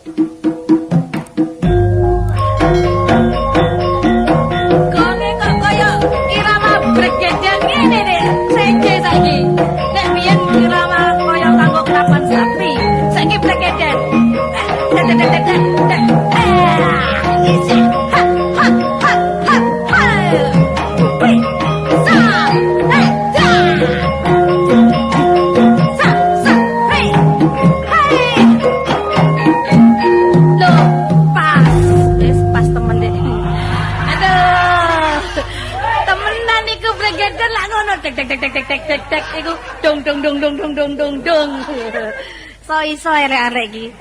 Gonge kok kaya irama bregedel ngene nek seje saiki. Nek biyen irama kaya kanggo kelapan sapi, saiki bregedel. Tek tek tek tek tek. Isi. Ha ha ha ha ha. Wih. Sa. Eh, ja. Sa sa. Hei. Hei. Loh, pas. Wis pas temen deh. Aduh. Temenan iku bregeden lak ngono tek tek tek tek tek tek tek tek iku dong dong dong dong dong dong dong dong. So iso arek-arek iki.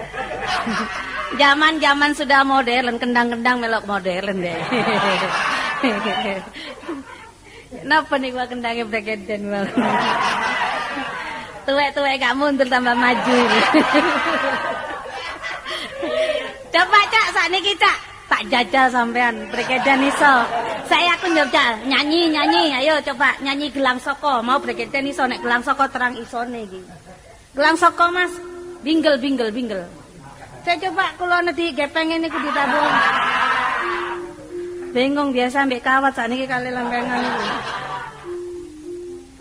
Zaman-zaman sudah modern, kendang-kendang melok modern deh. Napa niku kendangnya bregeden wae. Tuwek-tuwek gak mundur tambah maju. Coba Cak, sakniki Cak, tak jajal sampean bregeden iso. Saya aku njajal nyanyi nyanyi, ayo coba nyanyi Gelang Soko. Mau bregeden iso nek Gelang Soko terang isone iki. Gelang Soko Mas, binggel binggel binggel. Saya coba kula nedhi gepeng niku ditabung. Bingung biasa ambek kawat sakniki kali lempengan niku.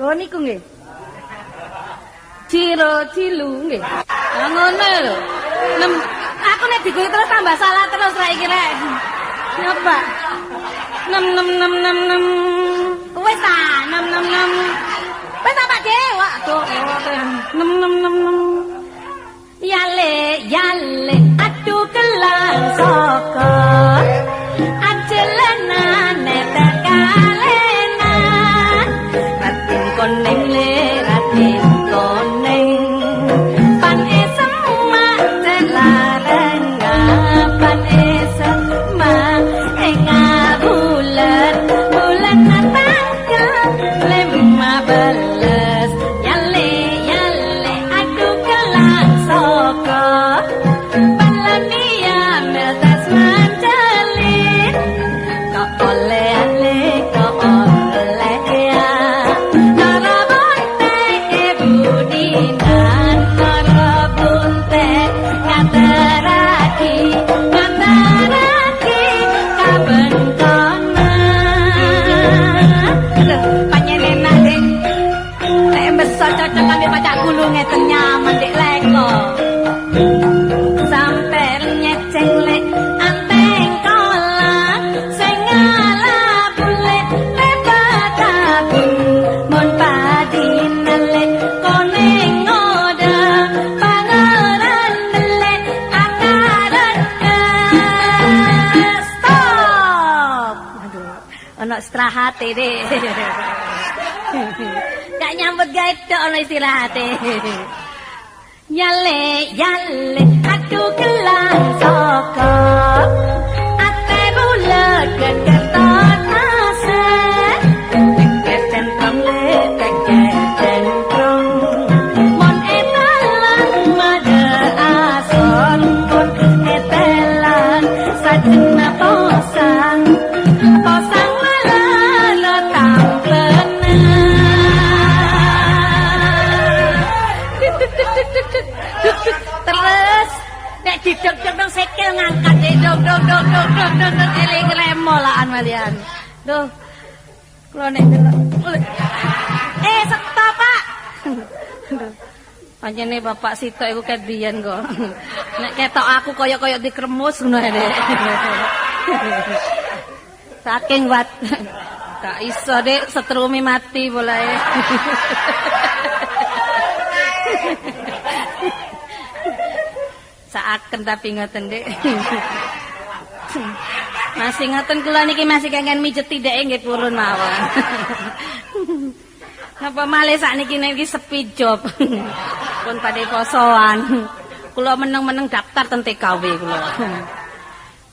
Lho niku nggih. Ciro cilu nggih. Lah ngono lho. Nem, aku nek diguyu terus tambah salah terus rek iki rek. Napa? 6 6 6 6 6. Wis ta, 6 6 6. Wis ta Pak De, waduh. 6 6 6 6. Yale yale aduh Gelang Soko. Ajelena netek kalena. Raden Koneng le Raden Koneng. Pan semak celarenga pan semak enga bulan bulan tanggal 15. Yale yale aduh Gelang Soko. Palania meltas manjalin. Kok oleh ale kok oleh ya. Nara bunte Ibu Dinan nara bunte ngateraki ngateraki kaben kona. Aduh, panjen enak dek. Nek beso cocok ambek pacak gulu ngeten nyaman dek leko. Sampai nyeceng le anteng kola sing ala bule lepatabun mon padinale koneng ngoda pangeran le akaran. Stop. Aduh, ono istirahate dek. Gak nyambut gawe tok ono istirahate. Yale yale aduh Gelang Soko. Ate bulet kertase. Teker centong le teker centong. Mon etelan made ason pun etelan sajena posang. Posang lala tampena. Terus nek didok-dok nang sikil ngangkat dek dok dok dok dok dok dok dok eling remo laan malian. Duh. Kula nek delok. Stop, Pak. Pancene bapak sitok iku ket biyen kok. Nek ketok aku kaya-kaya dikremus ngono ae, Dek. Saking wat. Gak iso, Dek, setrumi mati bolae. Saaken tapi ngoten, Dek. Masih ngoten kula niki masih kengken mijeti dhek nggih purun mawon. Napa malih sakniki niki sepi job. Pun padhe posoan. Kula meneng-meneng daftar ten TKW kula.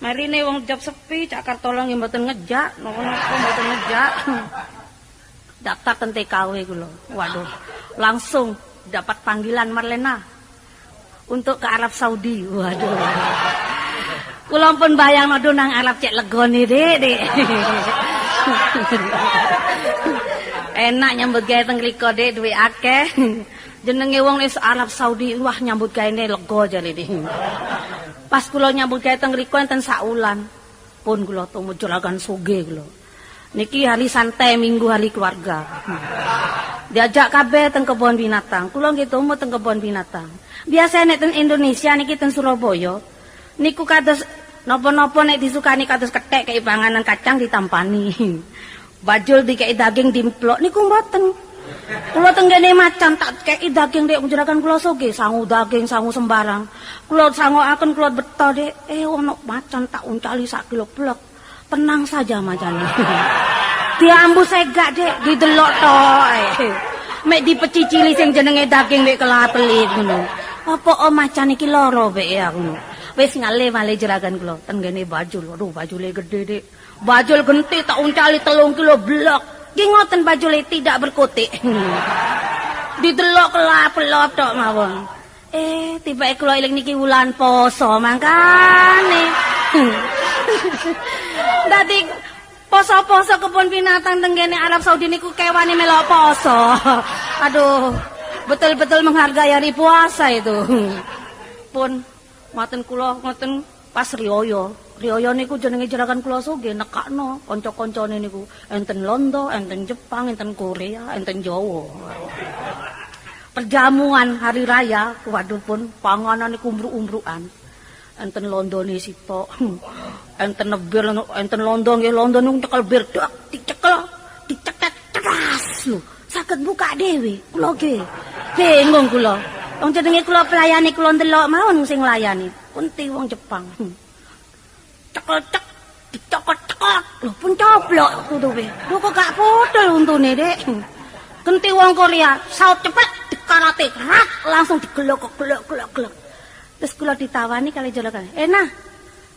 Marine wong job sepi, Cak Kartolo nggih mboten ngejak, napa-napa mboten ngejak. Daftar ten TKW kula. Waduh, langsung dapat panggilan Marlena untuk ke Arab Saudi. Waduh. Kula pun bayangno nang Arab cek legone, Dik, Dik. Enak nyambut gawe teng mriku, Dik, duwe akeh. Jenenge wong wis Arab Saudi, wah nyambut gaene lega jarene. Pas kula nyambut gawe teng mriku enten saulan. Pun kula tumu juragan sugih kula. Niki hari santai minggu hari keluarga. Diajak kabeh teng kebon binatang. Kula nggih tumu teng kebon binatang. Biasa nek teng Indonesia niki teng Surabaya niku kados napa-napa nek disukani kados kethek kei panganan kacang ditampani. Bajul dikei daging dimplok niku mboten. Kula teng kene macan tak kei daging dek juragan kula soge sangu daging sangu sembarang. Kula sangokaken kula beto dek ono macan tak uncali sak kilo blek. Tenang saja macane. Diambu segak dek didelok tok. Mek dipecicili sing jenenge daging mek kelap-kelip ngono. Apa macan iki lara wek aku ngono. Wis ngale-male juragan kula teng kene bajul. Aduh bajule gede dek. Bajul genti tak uncali 3 kilo blek. Nggih ngoten bajule tidak berkutik. Didelok kelap-kelop tok mawon. Tibake kula eling niki wulan poso mangkane. Dadi poso-poso kebun binatang teng kene Arab Saudi niku kewane melok poso. Aduh, betul-betul menghargai hari puasa itu. Pun ngoten kula ngoten pas riyoyo. Riyoyo niku jenenge juragan kula sugih nekakno kanca-kancane niku enten Londo, enten Jepang, enten Korea, enten Jawa. Perjamuan hari raya, waduh pun panganan niku umbruk-umbrukan. Enten Londone sitok. Enten bir, enten Londo nggih, Londo niku nyekel bir dak dicekel, diceket teras lho. Saged buka dhewe kula nggih. Bingung kula. Wong jenenge kula pelayani kula ndelok mawon sing nglayani. Kunti wong Jepang. Cekel-cek dicokot-cokot lho pun coblok tutupe. Lho kok gak podol untune, Dek. Genti wong Korea, saut cepet dikarate, rat langsung digelok-gelok-gelok-gelok. Terus kula ditawani kali juragan. Nah,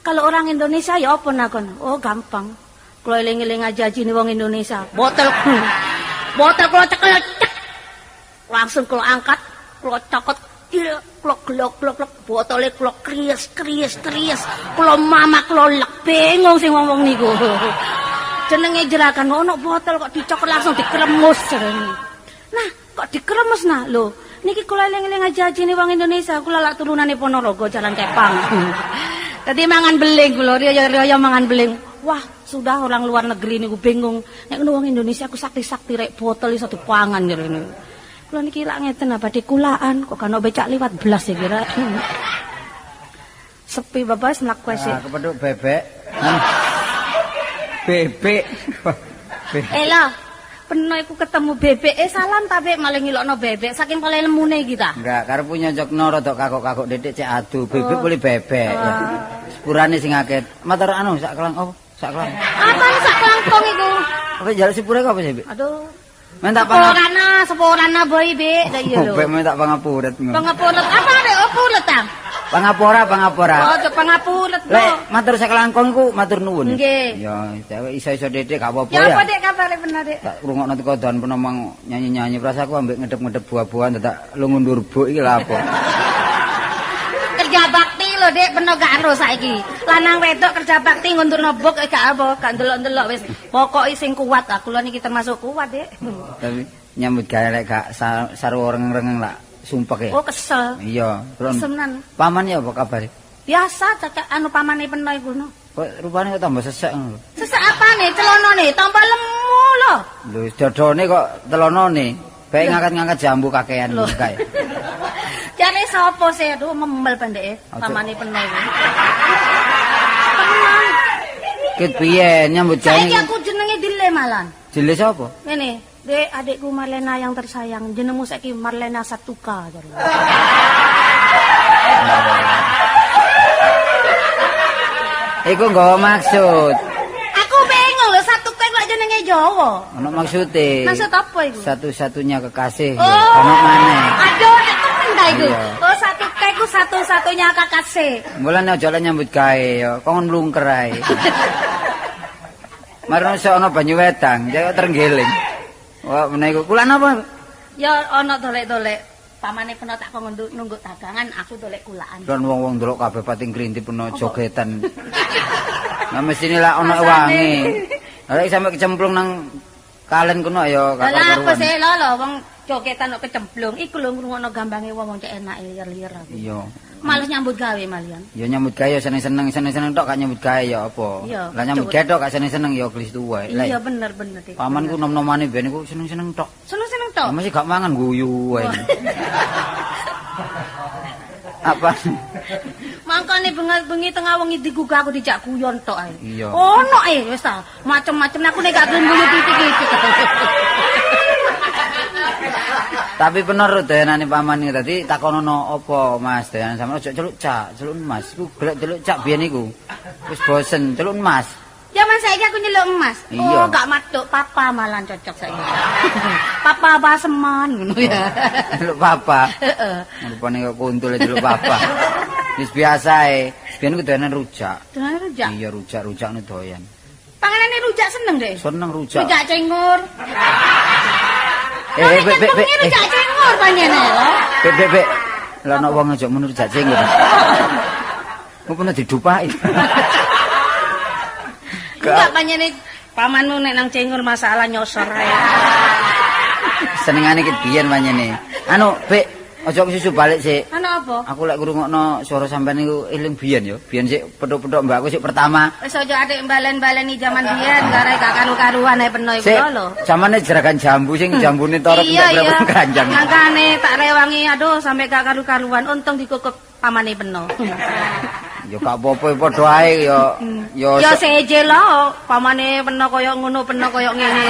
kalau orang Indonesia ya apa nakon? Oh, gampang. Kula eling-eling aja ajine wong Indonesia. Botol. Botol kula cekel cek. Langsung kula angkat, kula cokot, kula glok-glok-glok, botole kula kries-kries-kries. Kula mama kula lek bingung sing wong-wong niku. Jenenge juragan ono botol kok dicokot langsung dikremus. Nah, kok dikremus nah lho. Niki kula eling-eling aja ajine wong Indonesia, kula lak turunane Ponorogo Jalan Kepang. Dadi mangan beling kula, riyo-riyo mangan beling. Wah, sudah orang luar negeri niku bingung. Nek ngono wong Indonesia aku sakti-sakti rek botol iso dipangan ngene. Kula niki lak ngeten apa dikulaan kok kan becak liwat blas ya kira. Sepi bapak wis mlaku sik. Ah, kepethuk bebek. Bebek. Lho, peno iku ketemu bebek, salam ta bek malah ngilokno bebek saking paling lemune iki ta. Enggak, karepku nyocokno rada kagok-kagok dhithik cek adu. Bebek boleh bebek. Sepurane sing akeh. Matur anu sak kelang apa? Sak kelang. Apa sak kelangkong iku? Apa njaluk sepure apa sih, Bek? Aduh. Minta sepurana, sepurana boy, Bek. Lah iya lho. Bek minta pangapuret. Pangapuret apa rek? Oh, pulet ta? Pangapura, pangapura. Oh, pangapuret. Lek matur sak kelangkong iku matur nuwun. Nggih. Ya, cewek iso-iso dhithik gak apa-apa ya. Ya apa Dek kabare bener, Dek? Tak rungokno teko dan penomang nyanyi-nyanyi prasaku ambek ngedep-ngedep buah-buahan dadak lungu ndurbuk iki lha apa. Kerja bakti lho, Dek, peno gak ero saiki. Lanang wedok kerja bakti ngundurno buk gak apa, gak ndelok-ndelok wis. Pokoke sing kuat, aku lho niki termasuk kuat, Dek. Tapi nyambut gawe lek gak sarwa rengeng-rengeng lak sumpek ya. Oh, kesel. Iya, kesenan. Paman ya apa kabare? Biasa cacak anu pamane peno iku no. Kok rupane kok tambah sesek ngono. Sesek apane? Celonone tambah lemu lho. Lho, dodone kok telonone. Bae ngangkat-ngangkat jambu kakean kae. Jare sapa sih? Aduh, memel pendeke pamane peno iku. Tenan. Ket piye nyambut gawe? Saiki aku jenenge Dile malan. Dile sapa? Ngene. Dek, adikku Marlena yang tersayang, jenengmu saiki Marlena Satuka. Iku nggawa maksud. Aku bingung lho, Satuka iku lak jenenge Jawa. Ono maksude. Maksud apa iku? Satu-satunya kekasih. Oh. Ono maneh. Aduh, nek temen ta iku. Iya. Oh, Satuka iku satu-satunya kekasih. Mulane aja lek nyambut gawe ya, kon mlungker ae. Marno sok ono banyu wedang, jek trenggiling. Wah, menawa iku kulan apa? Ya ana dolek-dolek. Pamane peno tak kon nunggu dagangan, aku dolek kulaan. Lan wong-wong ndelok kabeh pating krintip peno jogetan. Nah mestine lak ana wangi. Lah lek sampe kecemplung nang kalen kono ya Lah apa karuan. sih lho lho wong Jogetan kok kecemplung. Iku lho ngrungokno gambange wong cek enak liar-liar aku. Iya. Males nyambut gawe malian. Ya nyambut gawe ya seneng-seneng, seneng-seneng tok gak nyambut gawe ya apa. Lah nyambut gawe tok gak seneng-seneng ya gelis tuwa. Iya bener bener. Pamanku nom-nomane biyen iku seneng-seneng tok. Seneng-seneng tok. Mesti gak mangan guyu wae. Apa? Mangkane bengi tengah wengi digugah aku dijak guyon tok ae. Iya. Ono e wis ta, macem-macem aku nek gak gelem guyu titik-titik. Tapi bener doyanane paman iki dadi takonono apa Mas doyanan sampean ojo celuk cak, celuk Mas. Iku golek celuk cak biyen iku. Wis bosen celuk Mas. Jaman saiki aku nyeluk emas. Iya. Oh, gak matuk papa malah cocok saiki. Papa paseman ngono ya. Celuk papa. Heeh. Rupane kok kuntul celuk papa. Wis biasa e. Biyen ku doyanan rujak. Doyanan rujak. Iya rujak-rujak nu doyan. Panganane rujak seneng deh. Seneng rujak. Rujak cengur. Eh, bek bek bek. Rujak cengur panjene lho. Bek bek bek. Lah nek wong aja muni rujak cengur. Kok pernah didupaki. Enggak panjene pamanmu nek nang cengur masalah nyosor ae. Senengane ki biyen panjene. Anu, Bek, aja kesusu balik sik. Ana apa? Aku lek ngrungokno swara sampean niku eling biyen yo. Biyen sik petuk-petuk mbakku sik pertama. Wis aja atik balen-baleni jaman biyen, gare gak karu-karuan ae peno iku lho. Zamane jeragan jambu sing jambune torok Iya, entek iya. keranjang. Mangkane tak rewangi aduh sampe gak karu-karuan untung dikukup pamane peno. Ya gak apa-apa padha ae ya ya Ya seje lho, pamane peno kaya ngono, peno kaya ngene.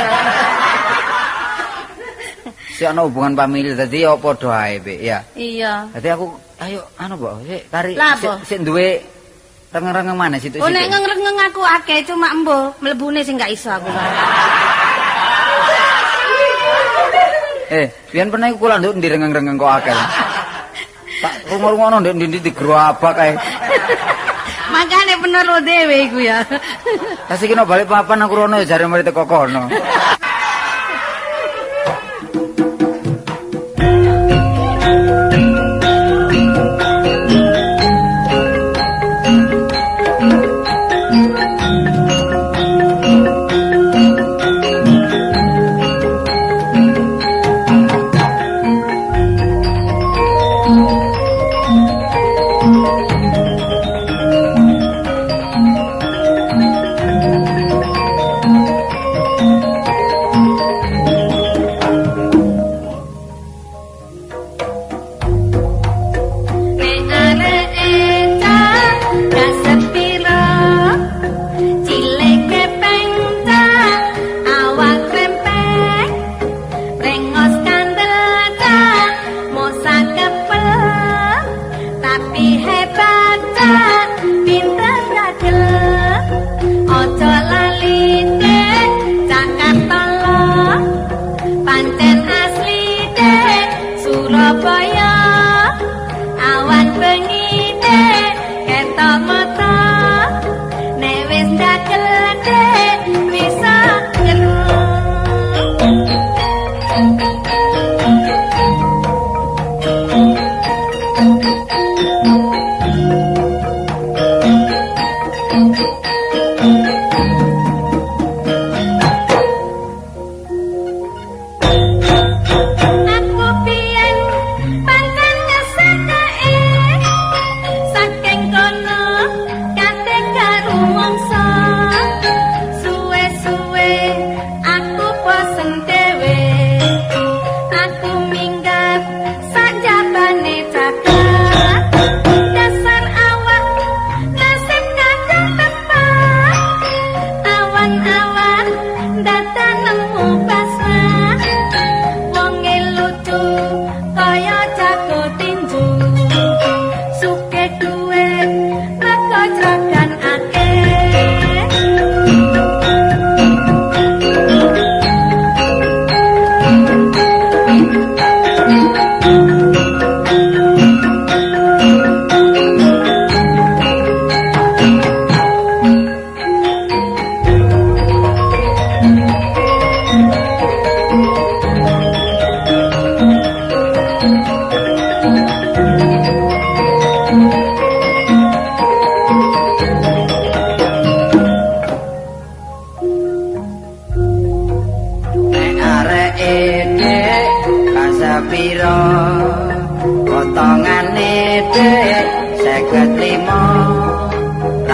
Sik ana hubungan famili dadi ya padha ae, Bek, ya. Iya. Dadi aku ayo anu, Mbok, sik kari sik duwe rengeng-rengeng maneh situk-situk. Oh nek rengeng aku akeh cuma embo mlebune sing gak iso aku. Biyen pernah iku kula nduk ndi rengeng-rengeng kok akeh. Tak rungu-rungono nduk ndi digerobak kae. Makane bener lo dhewe iku ya. Tas iki nek balik papan aku rono ya jare mari teko kono.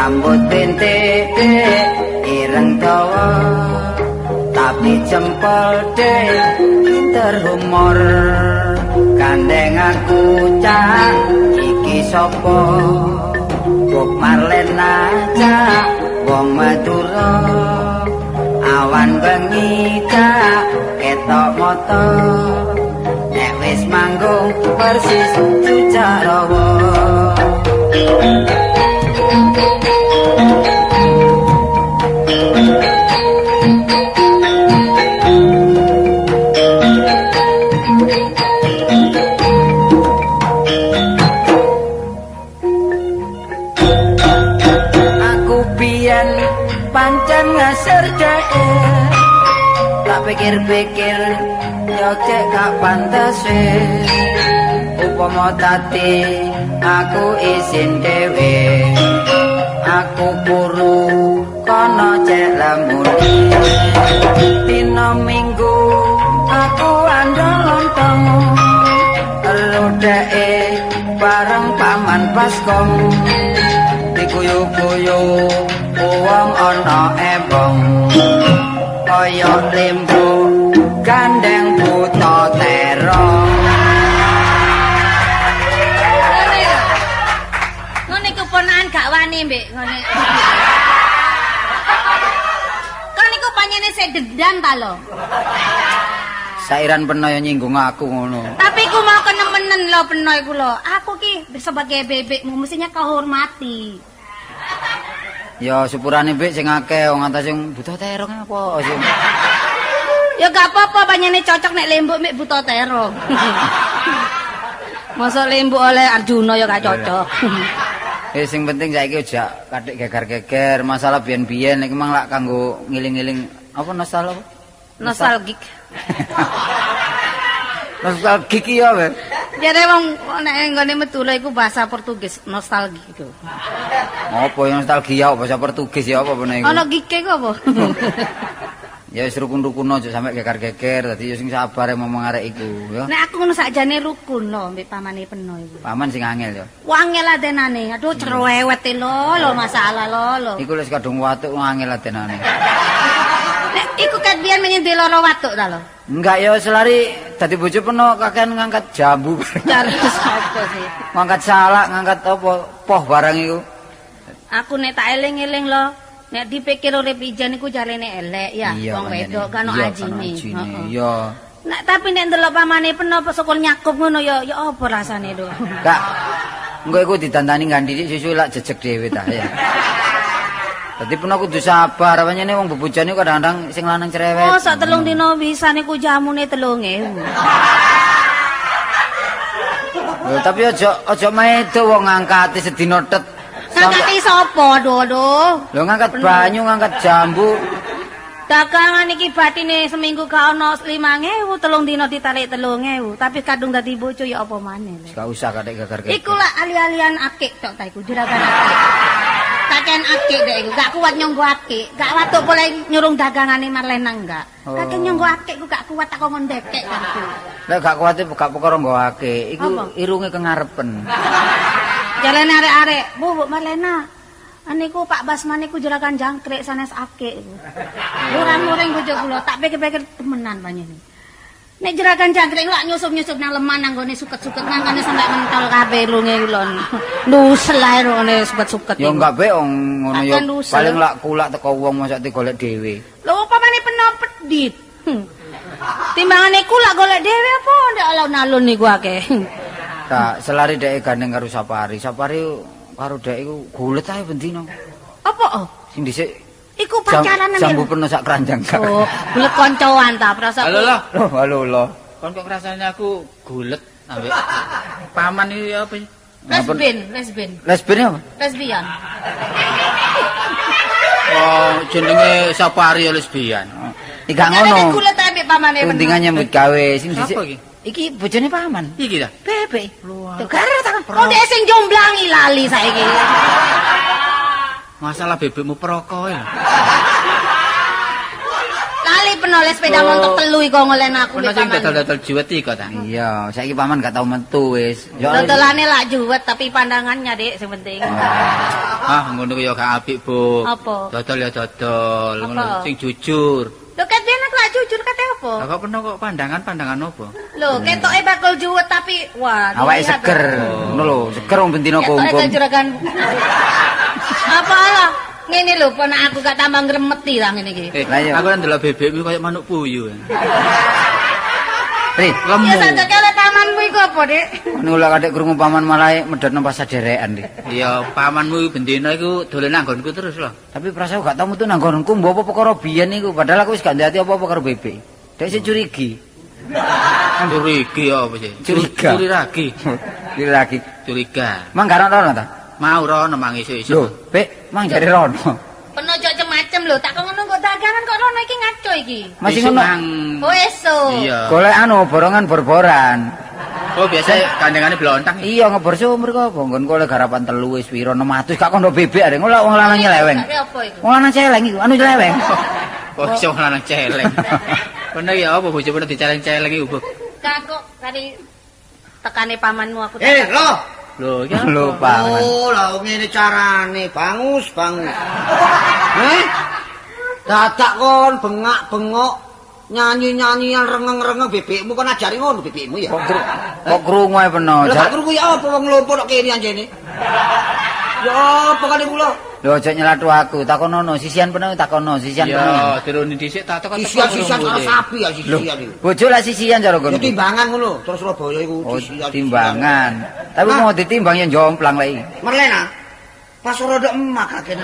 Rambut bintik dek ireng dawa, tapi jempol dek pinter humor. Gandeng aku cak iki sapa? Bok Marlena cak wong Madura. Awan bengi cak ketok moto. Nek wis manggung persis cucak rawa. Aku biyen pancen ngeser dheke, tak pikir-pikir yo cek gak pantese. Upama tati aku isin dhewe, aku kuru kono cek lemune. Dina Minggu aku andol lontong, ero dheke bareng paman Baskom. Diguyu-guyu wong ana embong, kaya lembu gandeng buta terong. Ngene iku ponakan gak wani mbek ngene. Kon niku panjene sik dendam ta lho. Sairan peno yo nyinggung aku ngono. Tapi ku mau kenemenen lho peno iku lho. Aku ki sebagai bebekmu mestinya kau hormati. Ya sepurane mbek sing akeh wong atas sing buta terong apa sing. Ya gak apa-apa panjene cocok nek lembuk mek buta terong. Mosok lembuk oleh Arjuna ya gak cocok. Sing penting saiki aja kathik geger-geger masalah biyen-biyen iki mang lak kanggo ngiling-ngiling apa nostal apa? Nostalgik. Nostalgik ya, Beb. Jare wong nek nggone Madura iku bahasa Portugis, nostalgik iku. Apa ya nostalgia bahasa Portugis ya apa bener iku? Ana gike iku apa? Ya wis rukun-rukun aja sampe geger-geger, dadi ya sing sabar ngomong arek iku ya. Nek aku ngono sakjane rukun lho mbek pamane peno iku. Paman sing angel ya. Wangel adenane. Aduh cerewet lho, lho masalah lho lho. Iku wis kadung watuk angel adenane. Nek iku ket biyen menyen loro watuk ta lho. Enggak ya selari dadi bojo peno kakean ngangkat jambu. Jare sapa sih? Ngangkat salak, ngangkat apa poh barang iku. Aku nek tak eling-eling lho. Nek dipikir urip ijen iku jarene elek ya, wong wedok kan ono ajine. Heeh. Iya. Nek tapi nek ndelok pamane peno apa sukul nyakup ngono ya ya apa rasane lho. Kak. Engko iku ditandani ngandi susu lak jejeg dhewe ta ya. Dadi peno kudu sabar, pancene wong bebojone kadang-kadang sing lanang cerewet. Oh, sak telung dina wisan iku jamune 3.000. Lho, tapi aja maedo wong ngangkati sedina tet. Ngangkati sapa, aduh aduh. Lho ngangkat banyu, ngangkat jambu. Dagangan iki batine seminggu gak ono 5.000, telung dina ditarik 3.000, tapi kadung dadi bojo ya apa maneh. Gak usah kathik geger-geger. Iku lak ali-alian akik tok ta iku, juragan akik. Kakean akik dek iku, gak kuat nyonggo akik, gak watuk boleh nyurung dagangane Marlena enggak. Kakean nyonggo akik ku gak kuat tak kok ndekek aku. Lek gak kuat gak perkara nggo akik, iku irunge kengarepen. Jalan arek-arek, Bu, Bu Marlena. Niku Pak Basman niku juragan jangkrik sanes akik. Murang-muring bojo kula, tak pikir-pikir temenan panjenengan. Nek juragan jangkrik lak nyusup-nyusup nang leman nang gone suket-suket mangkane sampe mentol kabeh irunge kula. Nusel ae rone suket-suket. Ya enggak be wong ngono ya paling lak kulak teko wong mosok digolek dhewe. Lho upamane peno pedhit. Timbangane kulak golek dhewe apa ndak alun-alun niku akeh. Tak selari dhek gandeng karo Sapari. Sapari karo dhek iku gulet ae bendina. Apa? Oh? Sing dhisik iku pacaran jambu peno sak keranjang. Oh, gulet koncoan ta perasaan. Halo lho. Halo lho. Kon kok rasane aku gulet ambek paman iki apa sih? Lesbien, lesbien. Lesbien apa? Lesbian. Oh, jenenge Sapari ya lesbian. Iki gak ngono. Gulet ambek pamane. Undingan nyambut gawe sing dhisik. Apa iki? Iki bojone paman. Iki ta? Bebek. Tuh karo ta. Kok dhek sing jomblangi lali saiki. Masalah bebekmu peroko ya. Lali Penoleh sepeda motor telu iku ngolen aku Ono sing dodol-dodol juwet iku ta. Iya, saiki paman gak tau metu wis. Dodolane lak juwet tapi pandangannya, Dik, sing penting. Ah, ngono ku ya gak apik, Bu. Apa? Dodol ya dodol, ngono sing jujur. Lho ket biyen aku lak jujur kate apa? Lah kok peno kok pandangan-pandangan apa? Lho, ketoke bakul juwet tapi wah, awake seger. Ngono lho, seger wong bendina kungkum. Ketoke juragan. Apa lah? Ngene lho, ponak aku gak tambah ngremeti lah ngene iki. Aku kan ndelok bebekmu koyo manuk puyuh. Ri, lemu. Ya sajake oleh pamanmu iku apa, Dik? Ngono lho kadek krungu paman malah medhotno pasar derekan, Dik. Iya, pamanmu bendina iku dolen nang nggonku terus lho. Tapi perasaan gak tau metu nang nggonku mbok apa perkara biyen iku, padahal aku wis gak ndek ati apa-apa karo bebek. Dek sik curigi. Curigi apa sih? Curiga. Curigi. Curigi. Curiga. Mang gak rono ta? Mau rono mang isuk-isuk. Lho, Bek, mang jare rono. Peno ojo macem-macem lho, tak ngono kok dagangan kok rono iki ngaco iki. Masih ngono. Oh esuk. Iya. Golek anu borongan bor-boran. Oh biasa kandengane blontang. Iya ngebor sumur kok apa nggon oleh garapan telu wis pira 600 gak kondo bebek arek ngono wong lanang nyeleweng. Wong lanang celeng iku, anu celeweng. Kok iso wong lanang celeng. Kono ya apa bojo peno diceleng-celeng iku, Bu. Kak kok kari tekane pamanmu aku. Eh, lho. Lho, iki lho paman. Oh, lha ngene carane, bangus, bangus. Heh? Dadak kon bengak-bengok nyanyi-nyanyian rengeng-rengeng bebekmu kon ajari ngono bebekmu ya. Kok krungu ae peno. Lha gak krungu ya apa wong lompo tok kene anjene. Ya apa kene kula? Lho aja nyelatu aku, takonono sisian peno takono sisian peno. Ya, diruni dhisik tak takon. Sisian-sisian karo sapi ya sisian iku. Bojo lah sisian cara ngono. Ya timbangan ngono, terus Surabaya iku sisian. Timbangan. Tapi mau ditimbang ya jomplang lek iki. Merlena. Pas ora ndek emak kakene.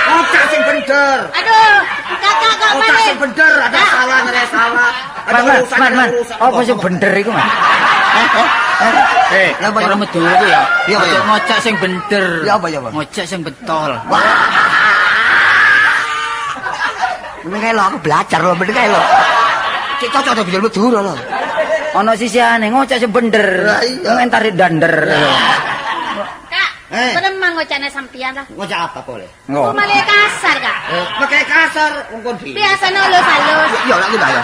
Otak sing bener. Aduh, kakak kok maneh. Otak sing bener, ada salah, ada salah. Ada urusan, ada urusan. Apa sing bener iku, Mas? Eh, cara Madura iku ya. Ojo ngocak sing bener. Ya apa ya, Pak? Ngocak sing betol. Meneng kae lho aku belajar lho, meneng kae lho. Cek cocok to bijul Madura lho. Ono sisiane ngocak sing bener. Wong entar dander. Kak, memang ngocakne sampeyan lah. Ngocak apa boleh? Kok malah kasar, Kak? Pakai kasar wong kon dhewe. Biasane halus-halus. Ya lak iki ya.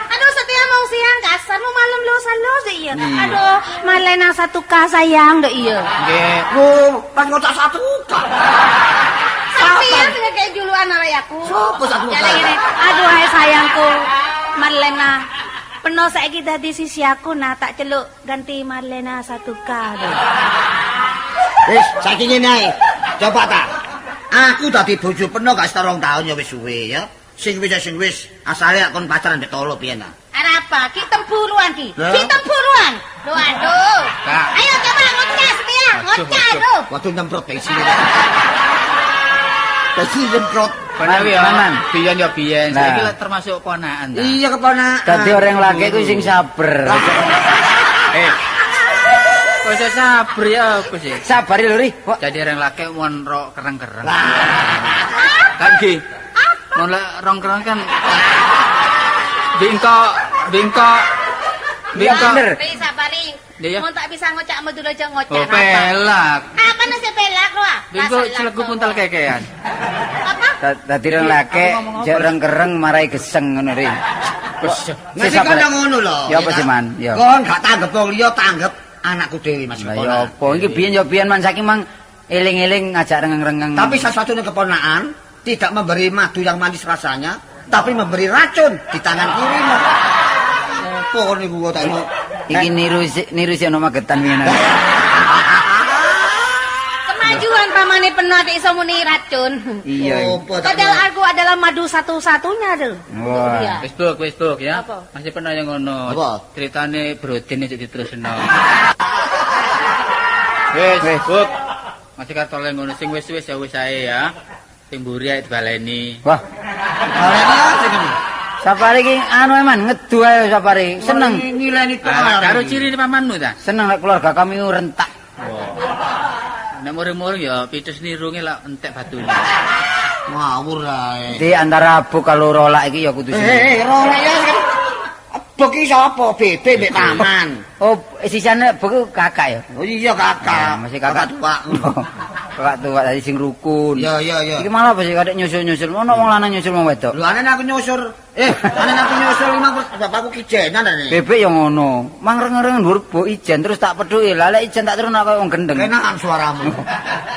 Aduh, setia mau siang kasar, mau malam halus-halus deh iya. Aduh, Marlena 1K sayang deh iya. Nggih. Lho, pas ngocak 1K. Sampeyan sing kayak julukan arek aku. Sopo 1K? Aduh, hai sayangku, Marlena. Peno saiki dadi sisi aku nah tak celuk ganti Marlena 1K. Wis, saiki ngene ae. Coba ta. Aku dadi bojo peno gak setahun tahun ya wis suwe ya. Sing wis sing wis, asale kon pacaran mbek tolo piye ta? Arep apa? Ki temburuan ki. Ki temburuan. Lho aduh. Ayo coba ngocah setia, ngocah aduh. Waduh nyemprot bensin. Bensin nyemprot. Paman ya, biyen ya biyen. Saiki lek termasuk ponakan ta. Iya keponakan. Dadi orang laki kuwi sing sabar. Eh. Kok iso sabar ya apa sih? Sabar lho Ri. Dadi orang laki mon rok kereng-kereng. Kan nggih. Mon lek rong kereng kan bingkok, bingkok. Bingkok. Ri sabari. Mun tak bisa ngocak Madura aja ngocak. Oh, pelak. Apa nasi pelak lho? Bingkok celegu puntal kekean. Apa? Dadi rong laki jek reng-kereng marai geseng ngono Ri. Nek kon ngono lho. Ya apa sih Man? Ya. Kon gak tanggep wong liya tanggep anakku dhewe Mas. Lah ya apa iki biyen ya biyen Man saiki mang eling-eling ngajak rengeng-rengeng. Tapi satu-satunya keponakan tidak memberi madu yang manis rasanya, tapi memberi racun di tangan kirimu. Apa kon iku kok tak iki niru si ono Magetan piye. Kemajuan pamane peno ati iso muni racun. Iya. Padahal aku adalah madu satu-satunya lho. Wah. Facebook, Facebook ya. Masih peno yang ngono. Ceritane Brodin iki diterusno. Wis, Facebook. Masih kartole ngono sing wis-wis ya wis ae ya. Sing mburi ae dibaleni. Wah. Baleni sing ndi? Sapari iki anu eman ngedu ae sapari. Seneng. Ngileni tok. Karo ciri pamanmu ta? Seneng lek keluarga kami rentak. Nek muring-muring ya pitus nirunge lak entek batune. Ngawur ae. Di antara abu karo rolak iki ya kudu sing. Rolak ya Buk iki sapa? Bebe mbek paman. Oh, sisane buk kakak ya? Oh iya kakak. Masih kakak tua. Kakak tua tadi sing rukun. Iya, iya, iya. Iki malah apa sih kadek nyusul-nyusul. Ono wong lanang nyusul wong wedok. Lho aneh aku nyusul. Aneh aku nyusul lima bapakku kijenan aneh. Bebek yo ngono. Mang reng-reng dhuwur bo ijen terus tak pethuki. Lah lek ijen tak terus koyo wong gendeng. Kenakan suaramu.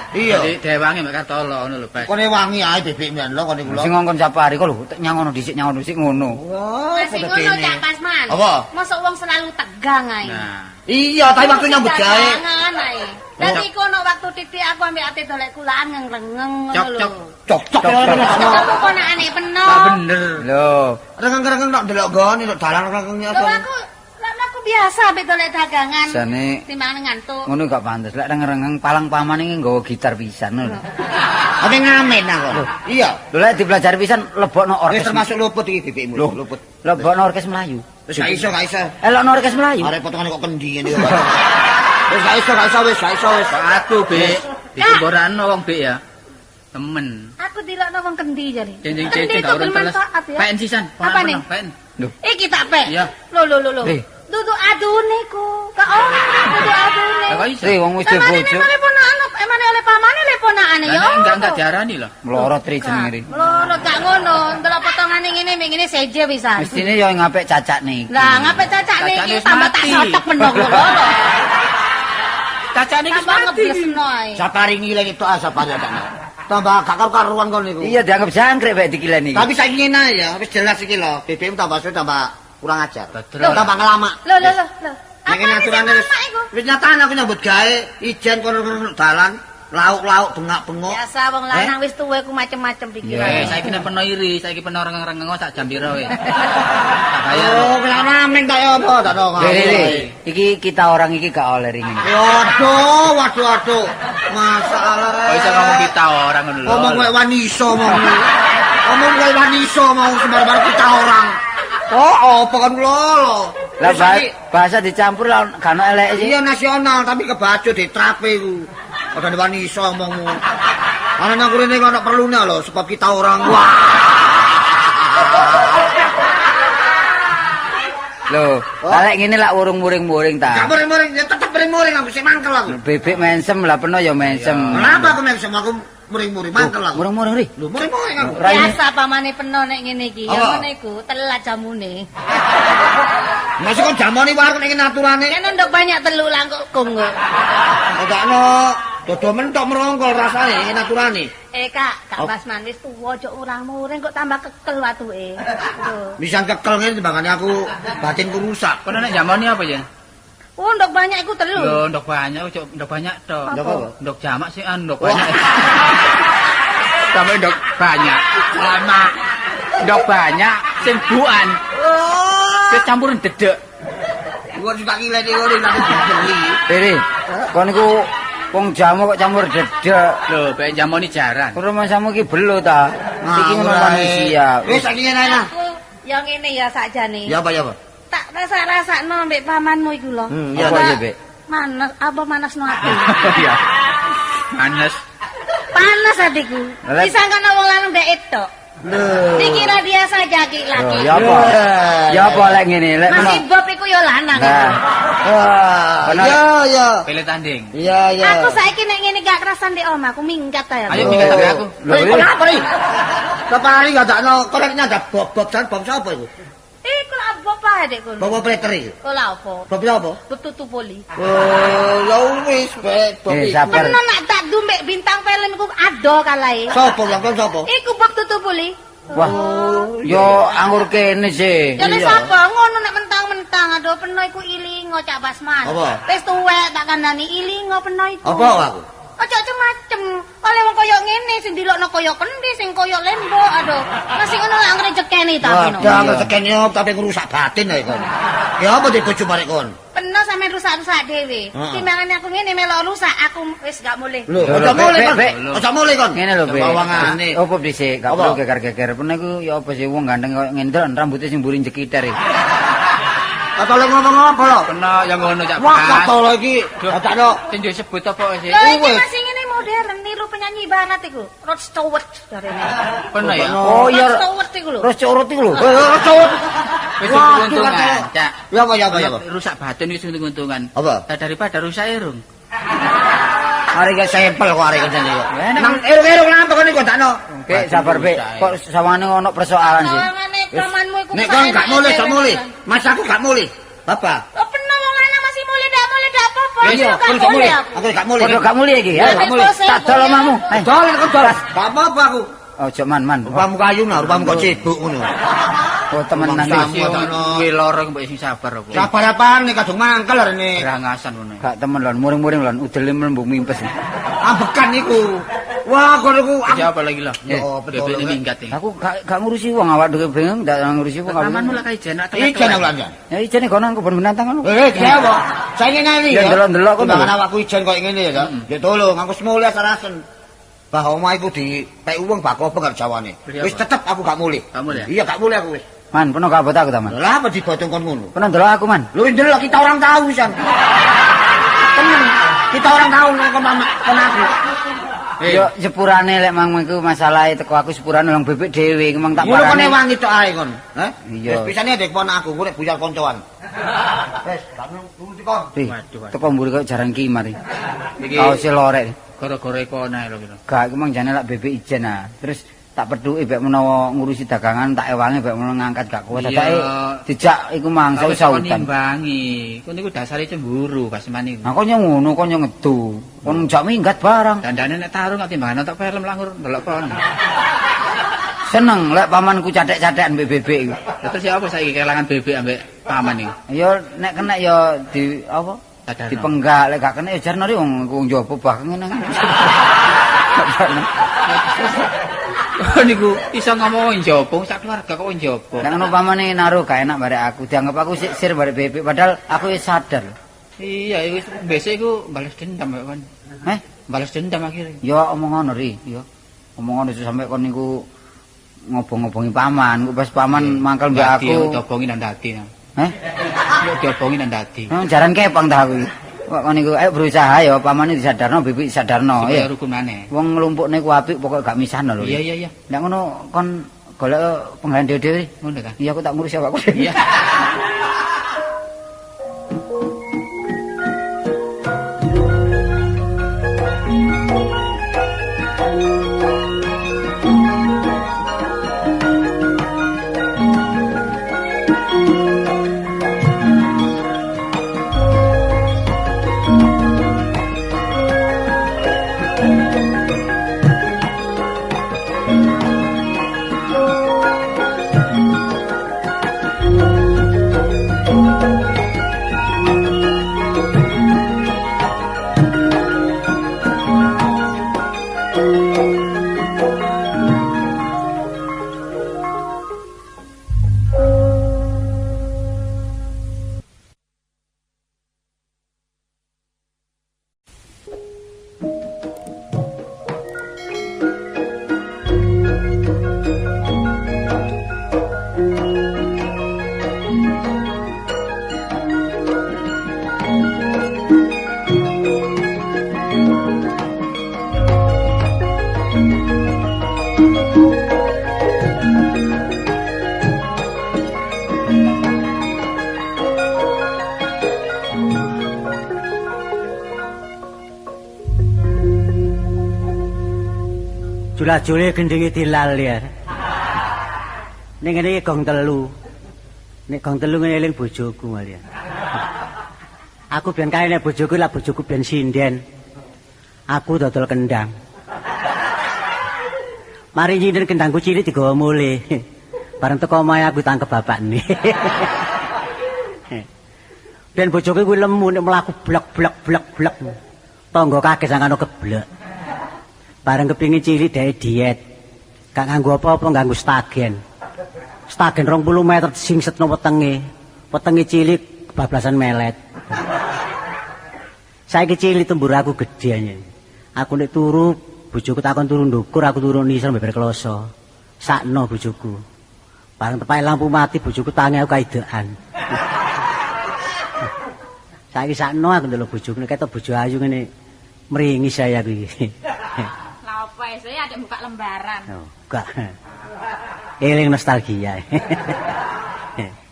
Iya. Jadi dewangi mek Kartolo ngono lho, Bas. Kone wangi ae bebek men lho kone kula. Sing ngongkon Sapari kok lho nyangono dhisik nyangono dhisik ngono. Wah, Masih ngono Cak Pasman. Apa? Mosok wong selalu tegang ae. Nah. Iya, tapi waktu nyambut gawe. Dagangan ae. Dadi iku ono waktu titik aku ambek ate dolek kulaan ngrengeng ngono lho. Cok cok. Ketemu ponakane peno. Tak bener. Lho, Rengeng-rengeng tok ndelok gone tok dalan rengengnya. Lho aku lha aku biasa ambek dolek dagangan. Jane timbangane ngantuk. Ngono gak pantes. Lek rengeng-rengeng palang paman iki nggawa gitar pisan lho. Ate ngamen aku. Iya. Lho lek dipelajari pisan lebokno Wis orkes. termasuk luput iki bebekmu. Lho, Luput. Lebokno orkes Melayu. Wis gak iso, gak iso. Elokno orkes Melayu. Arep potongane kok kendi ngene kok. Wis gak iso, gak iso wis, gak iso wis. Aku, Bek. Disemborano wong, Bek ya. Temen. Aku dilokno wong kendi jare. Cincin-cincin Kendi gak itu urun teles. bermanfaat ya. Pen sisan. Apa nih? Pen. Lho. Iki tak pek. Iya. Lho lho lho lho. Eh. Dudu adune ku. Gak ono dudu adune. Lah kok iso? Ri wong wis duwe Emane bojo. emane ponakan emane oleh pamane oleh ponakane Lah ya. nek enggak diarani lho. Mlorot ri jenenge ri. Mlorot gak ngono, ndelok potongane ngene mek ngene seje pisan. Mestine yo ngapik cacak niki. Lah ngapik cacakne Cacakne iki wis tambah tak mati. sotek menok lho. Cacane wis Tambah mati. ngeblesno ae. Sapari ngiling itu ah sapari adane. Tambah gak karu-karuan kon niku. Iya dianggap jangkrik bae dikilen iki. Tapi saiki ngene ae ya, wis jelas iki lho. BBM tambah suwe tambah kurang ajar. Betul. Tambah ngelamak. Lho lho lho lho. Nek Apa aturane wis wis iku? wis nyatane aku nyambut gawe ijen kono dalan, lauk-lauk bengak-bengok. Biasa wong lanang wis tuwa ku macem-macem pikiran. Eh, saiki nek peno iri, saiki peno rengeng-rengeng sak jam piro wis. Tak bayar. Oh, kelamen tak ya apa tak dong. Ri, ri, ri. Iki kita orang iki gak oleh ringin. Waduh, waduh, waduh. Masalah. Kok iso ngomong kita orang ngono lho. Ngomong koyo waniso mau. Ngomong koyo waniso mau sembar-bar kita orang. Oh, apa kan lho lho. Lah Wis saiki- bahasa dicampur lah gak ono eleke sih. Iya nasional tapi kebacut ditrape iku. Padha waniso omongmu. Ana nang kurene kok ono perlune lho sebab kita orang. Wah. Lho, lah lek ngene lak urung muring-muring Gak ta. muring-muring, ya tetep muring-muring aku sik mangkel aku. Bebek mensem lah peno ya mensem. Kenapa aku mensem aku muring-muring mangkel aku. Muring-muring ri. Lho muring-muring aku. Raine. Biasa pamane peno nek ngene iki. Ya Apa? ngono iku, telat jamune. Masih kok jamone warung nek naturane. Kan ndok banyak telu langkung kok. Enggak no, dodo mentok merongkol rasane iki naturane. Eh Kak, Kak Oh. Basman wis tuwa aja urang-muring kok tambah kekel watuke. Lho. Bisa kekel ngene timbangane aku batinku rusak. Kono nek jamone apa ya? Oh, ndok banyak iku telu. Lho, ndok banyak, ojo ndok banyak tok. Ndok apa? Ndok jamak sih, an ndok banyak. Sampai ndok banyak. Lama. Ndok banyak sing buan. Wis campuran dedek. Gua suka ngileni ngono aku dibeli. Ri, ri. Kon niku wong jamu kok campur dedek. Lho, bae jamone jaran. Rumah samu iki belo ta. Iki ngono manusia. Wis saiki ngene ae lah. Aku ya ngene ya sakjane. Ya apa ya apa? Tak rasa-rasakno ambek pamanmu iku lho. Iya, Apa ya, Bek? Manas, apa manasno ati? Iya. Manes. Panas hatiku. Lah- Disangkane wong lanang ndek etok. Lho. Dikira dia saja ki Lho, laki. ya apa? Ya apa lek ngene lek Masih meno. Bob iku ya lanang. Nah, Wah. Bener. Ya ya. Pilih tanding. Iya iya. Aku saiki nek ngene gak kerasan ndek omah, aku minggat ae. aku. Ayo minggat sampe aku. Lho, Lho, ri. kenapa ri? Kepari gak dakno korek nyadap bob-bob jan bob sapa iku? Iku lak Bob ae dek kono. Bob preter iki. Kok lak apa? Bob apa? Bob tutu poli. Oh, ya wis bek bob Eh, iku. sabar. Peno nak tak dumbek bintang film iku ado kalae. Sapa yang kon sapa? Iku Bob tutu poli. Wah. Yo anggur kene sih. Ya wis apa ngono nek mentang-mentang aduh peno iku ilingo Cak Basman. Apa? Wis tuwek tak kandhani ilingo peno iku. Apa aku? Ojo macem-macem. Oleh wong koyo ngene sing dilokno koyo kendi, sing koyo lembok aduh. Masih ngono lak ngrejekeni ta peno. Wadah ngrekeni tapi ngrusak batin ae kon. Ya apa di bojo marek kon? Peno sampe rusak-rusak dhewe. Heeh. Timbangane aku ngene melok rusak, aku wis gak mulih. Lho, Lho, aja lho, mulih Bek, kon. Bek. Aja mulih kon. Ngene lho, Bek. Bawangane. Opo dhisik, gak Apa? perlu geger-geger. Peno iku ya apa sih wong ganteng koyo ngene delok rambutnya sing mburi jekiter iki. Katole ngomong apa lho? Kena yang ngono Cak Wah, Bas. katole iki. Dadakno Sing disebut apa sih? Lho iki Wes. masih ngene modern niru penyanyi barat iku. Rod Stewart jarene. Peno ya. Oh iya. Rod Stewart iku lho. Terus curut iku lho. Eh, cowok. Wis Waduh, untung-untungan, katole. Cak. Ya apa ya apa ya apa? Rusak batin wis untung-untungan. Apa? Lah daripada rusak irung. Arek iki sampel kok arek kene kok. Nang erung-erung nang apa kon iku dakno. Bek sabar Bek, kok sawane ono persoalan sih. Sawangane pamanmu iku Nek kon gak mulih, gak mulih. Mas aku gak mulih. Bapak. Oh peno wong lanang masih mulih ndak mulih ndak apa-apa. Iya, Aku kon gak gak mulih. mulih aku. Aku gak mulih. Padha gak mulih iki ya. Gak mulih. Tak dol omahmu. Ayo. Dol kon dol. Gak apa-apa aku. Ojo man man. Rupamu kayu nah, rupamu kok cebuk ngono. Oh temenan Bangsa. iki. Kuwi loro mbok sing sabar apa. Sabar apane kadung mangkel rene. Berangasan ngono. Gak temen lon, muring-muring lon, udele mlembung mimpes. Ambekan iku. Wah, kono iku Iki apa lagi lho? Eh, betul. Bebek minggat iki. Aku gak ngurusi wong awak dhewe bingung, ndak ngurusi wong. Pamanmu lak ijen nak Ijen aku lanjan. Ya ijene kono aku kebon binatang ngono. Eh, kaya apa? Saiki ngene Ya, ndelok-ndelok kok. Timbangan awakku ijen koyo ngene ya, Kak. Ya tolong aku semulih sarasen. Bah omah iku dipek wong bak apa karo jawane. Wis tetep aku gak mulih. Gak mulih? Iya, gak mulih aku wis. Man, peno gak abot aku ta, Man? Lah apa dibotong kon ngono? Peno ndelok aku, Man. Lu ndelok kita orang tahu san. Temen, kita orang tahu nang kon mama kon aku. Yo sepurane lek mang iku masalahe teko aku sepurane nang bebek dhewe iku mang tak Ngono kon parani. ewangi tok ae kon. Heh? Iya. Wis pisane ndek pon aku, engko nek buyar koncoan. Wis, gak nuruti kon. Waduh, waduh. Teko mburi kok jaran kimar iki. Iki Kaose lorek. gara-gara iku ana lho kira. Gak iku mang jane lak bebek ijen ah. Terus tak pethuki bek menawa ngurusi dagangan tak ewangi bek menawa ngangkat gak kuat. Iya. Dadake dijak iku mang saut-sautan. Nimbangi. Kon niku dasare cemburu Kasman niku. Nah kon yo ngono, kon yo ngedu. Kon njak minggat barang. Dandane nek tarung gak timbangan nonton film langur ndelok kon. Seneng lek pamanku cathek-cathekan mbek bebek iku. Lah terus ya apa saiki kelangan bebek ambek paman iku? Ya nek kena ya di apa? Sadarno. Dipenggak lek gak kena ya jarno wong iku njaba bah ngene. Oh niku iso ngomong njaba sak keluarga kok njaba. Nek ngono pamane naruh gak enak barek aku, dianggap aku sik sir barek bebek padahal aku wis sadar. Iya, iku besok iku balas dendam kok kon. Heh? Balas dendam akhirnya. Ya omong ngono ri, ya. Omong ngono sampe kon niku ngobong-ngobongi paman, ku pas paman mangkel mbek aku. Diobongi nang dadi. Heh? Yo diobongi nang dadi. Nang jaran kepang ta aku iki. Kok kon niku ayo berusaha ya pamane disadarno, bibik disadarno ya. Ya. Rukun maneh. Wong nglumpukne ku apik pokoke gak misahno lho. Iya iya iya. Nek ngono kon golek penggawean dhewe-dhewe. Ngono ta? Iya aku tak ngurusi awakku. Iya. Jula-jule gendinge dilal ya. Ning ngene iki gong telu. Nek gong telu ngene eling bojoku malah. Aku ben kae nek bojoku lah bojoku ben sinden. Aku dodol kendang. Mari nyinden kendangku cilik digawa mulih. Bareng teko omahe aku tangkep bapakne. Ben bojoku kuwi lemu nek mlaku blek blek blek blek. Tangga kaget sangkano keblek. Bareng kepingin cilik dhek diet. Gak nganggo apa-apa, nganggo stagen. Stagen 20 meter singsetno wetenge. Wetenge cilik kebablasan melet. Saiki cilik tembur aku gedhe anjen. Aku nek turu, bojoku takon turu ndukur, aku turu nisor beber kloso. Sakno bojoku. Bareng tepake lampu mati bojoku tangi aku kaidekan. Saiki sakno aku ndelok bojoku nek ketok bojo ayu ngene mringis saya aku iki. Lah apa saya ada buka lembaran. Oh, enggak. Eling nostalgia.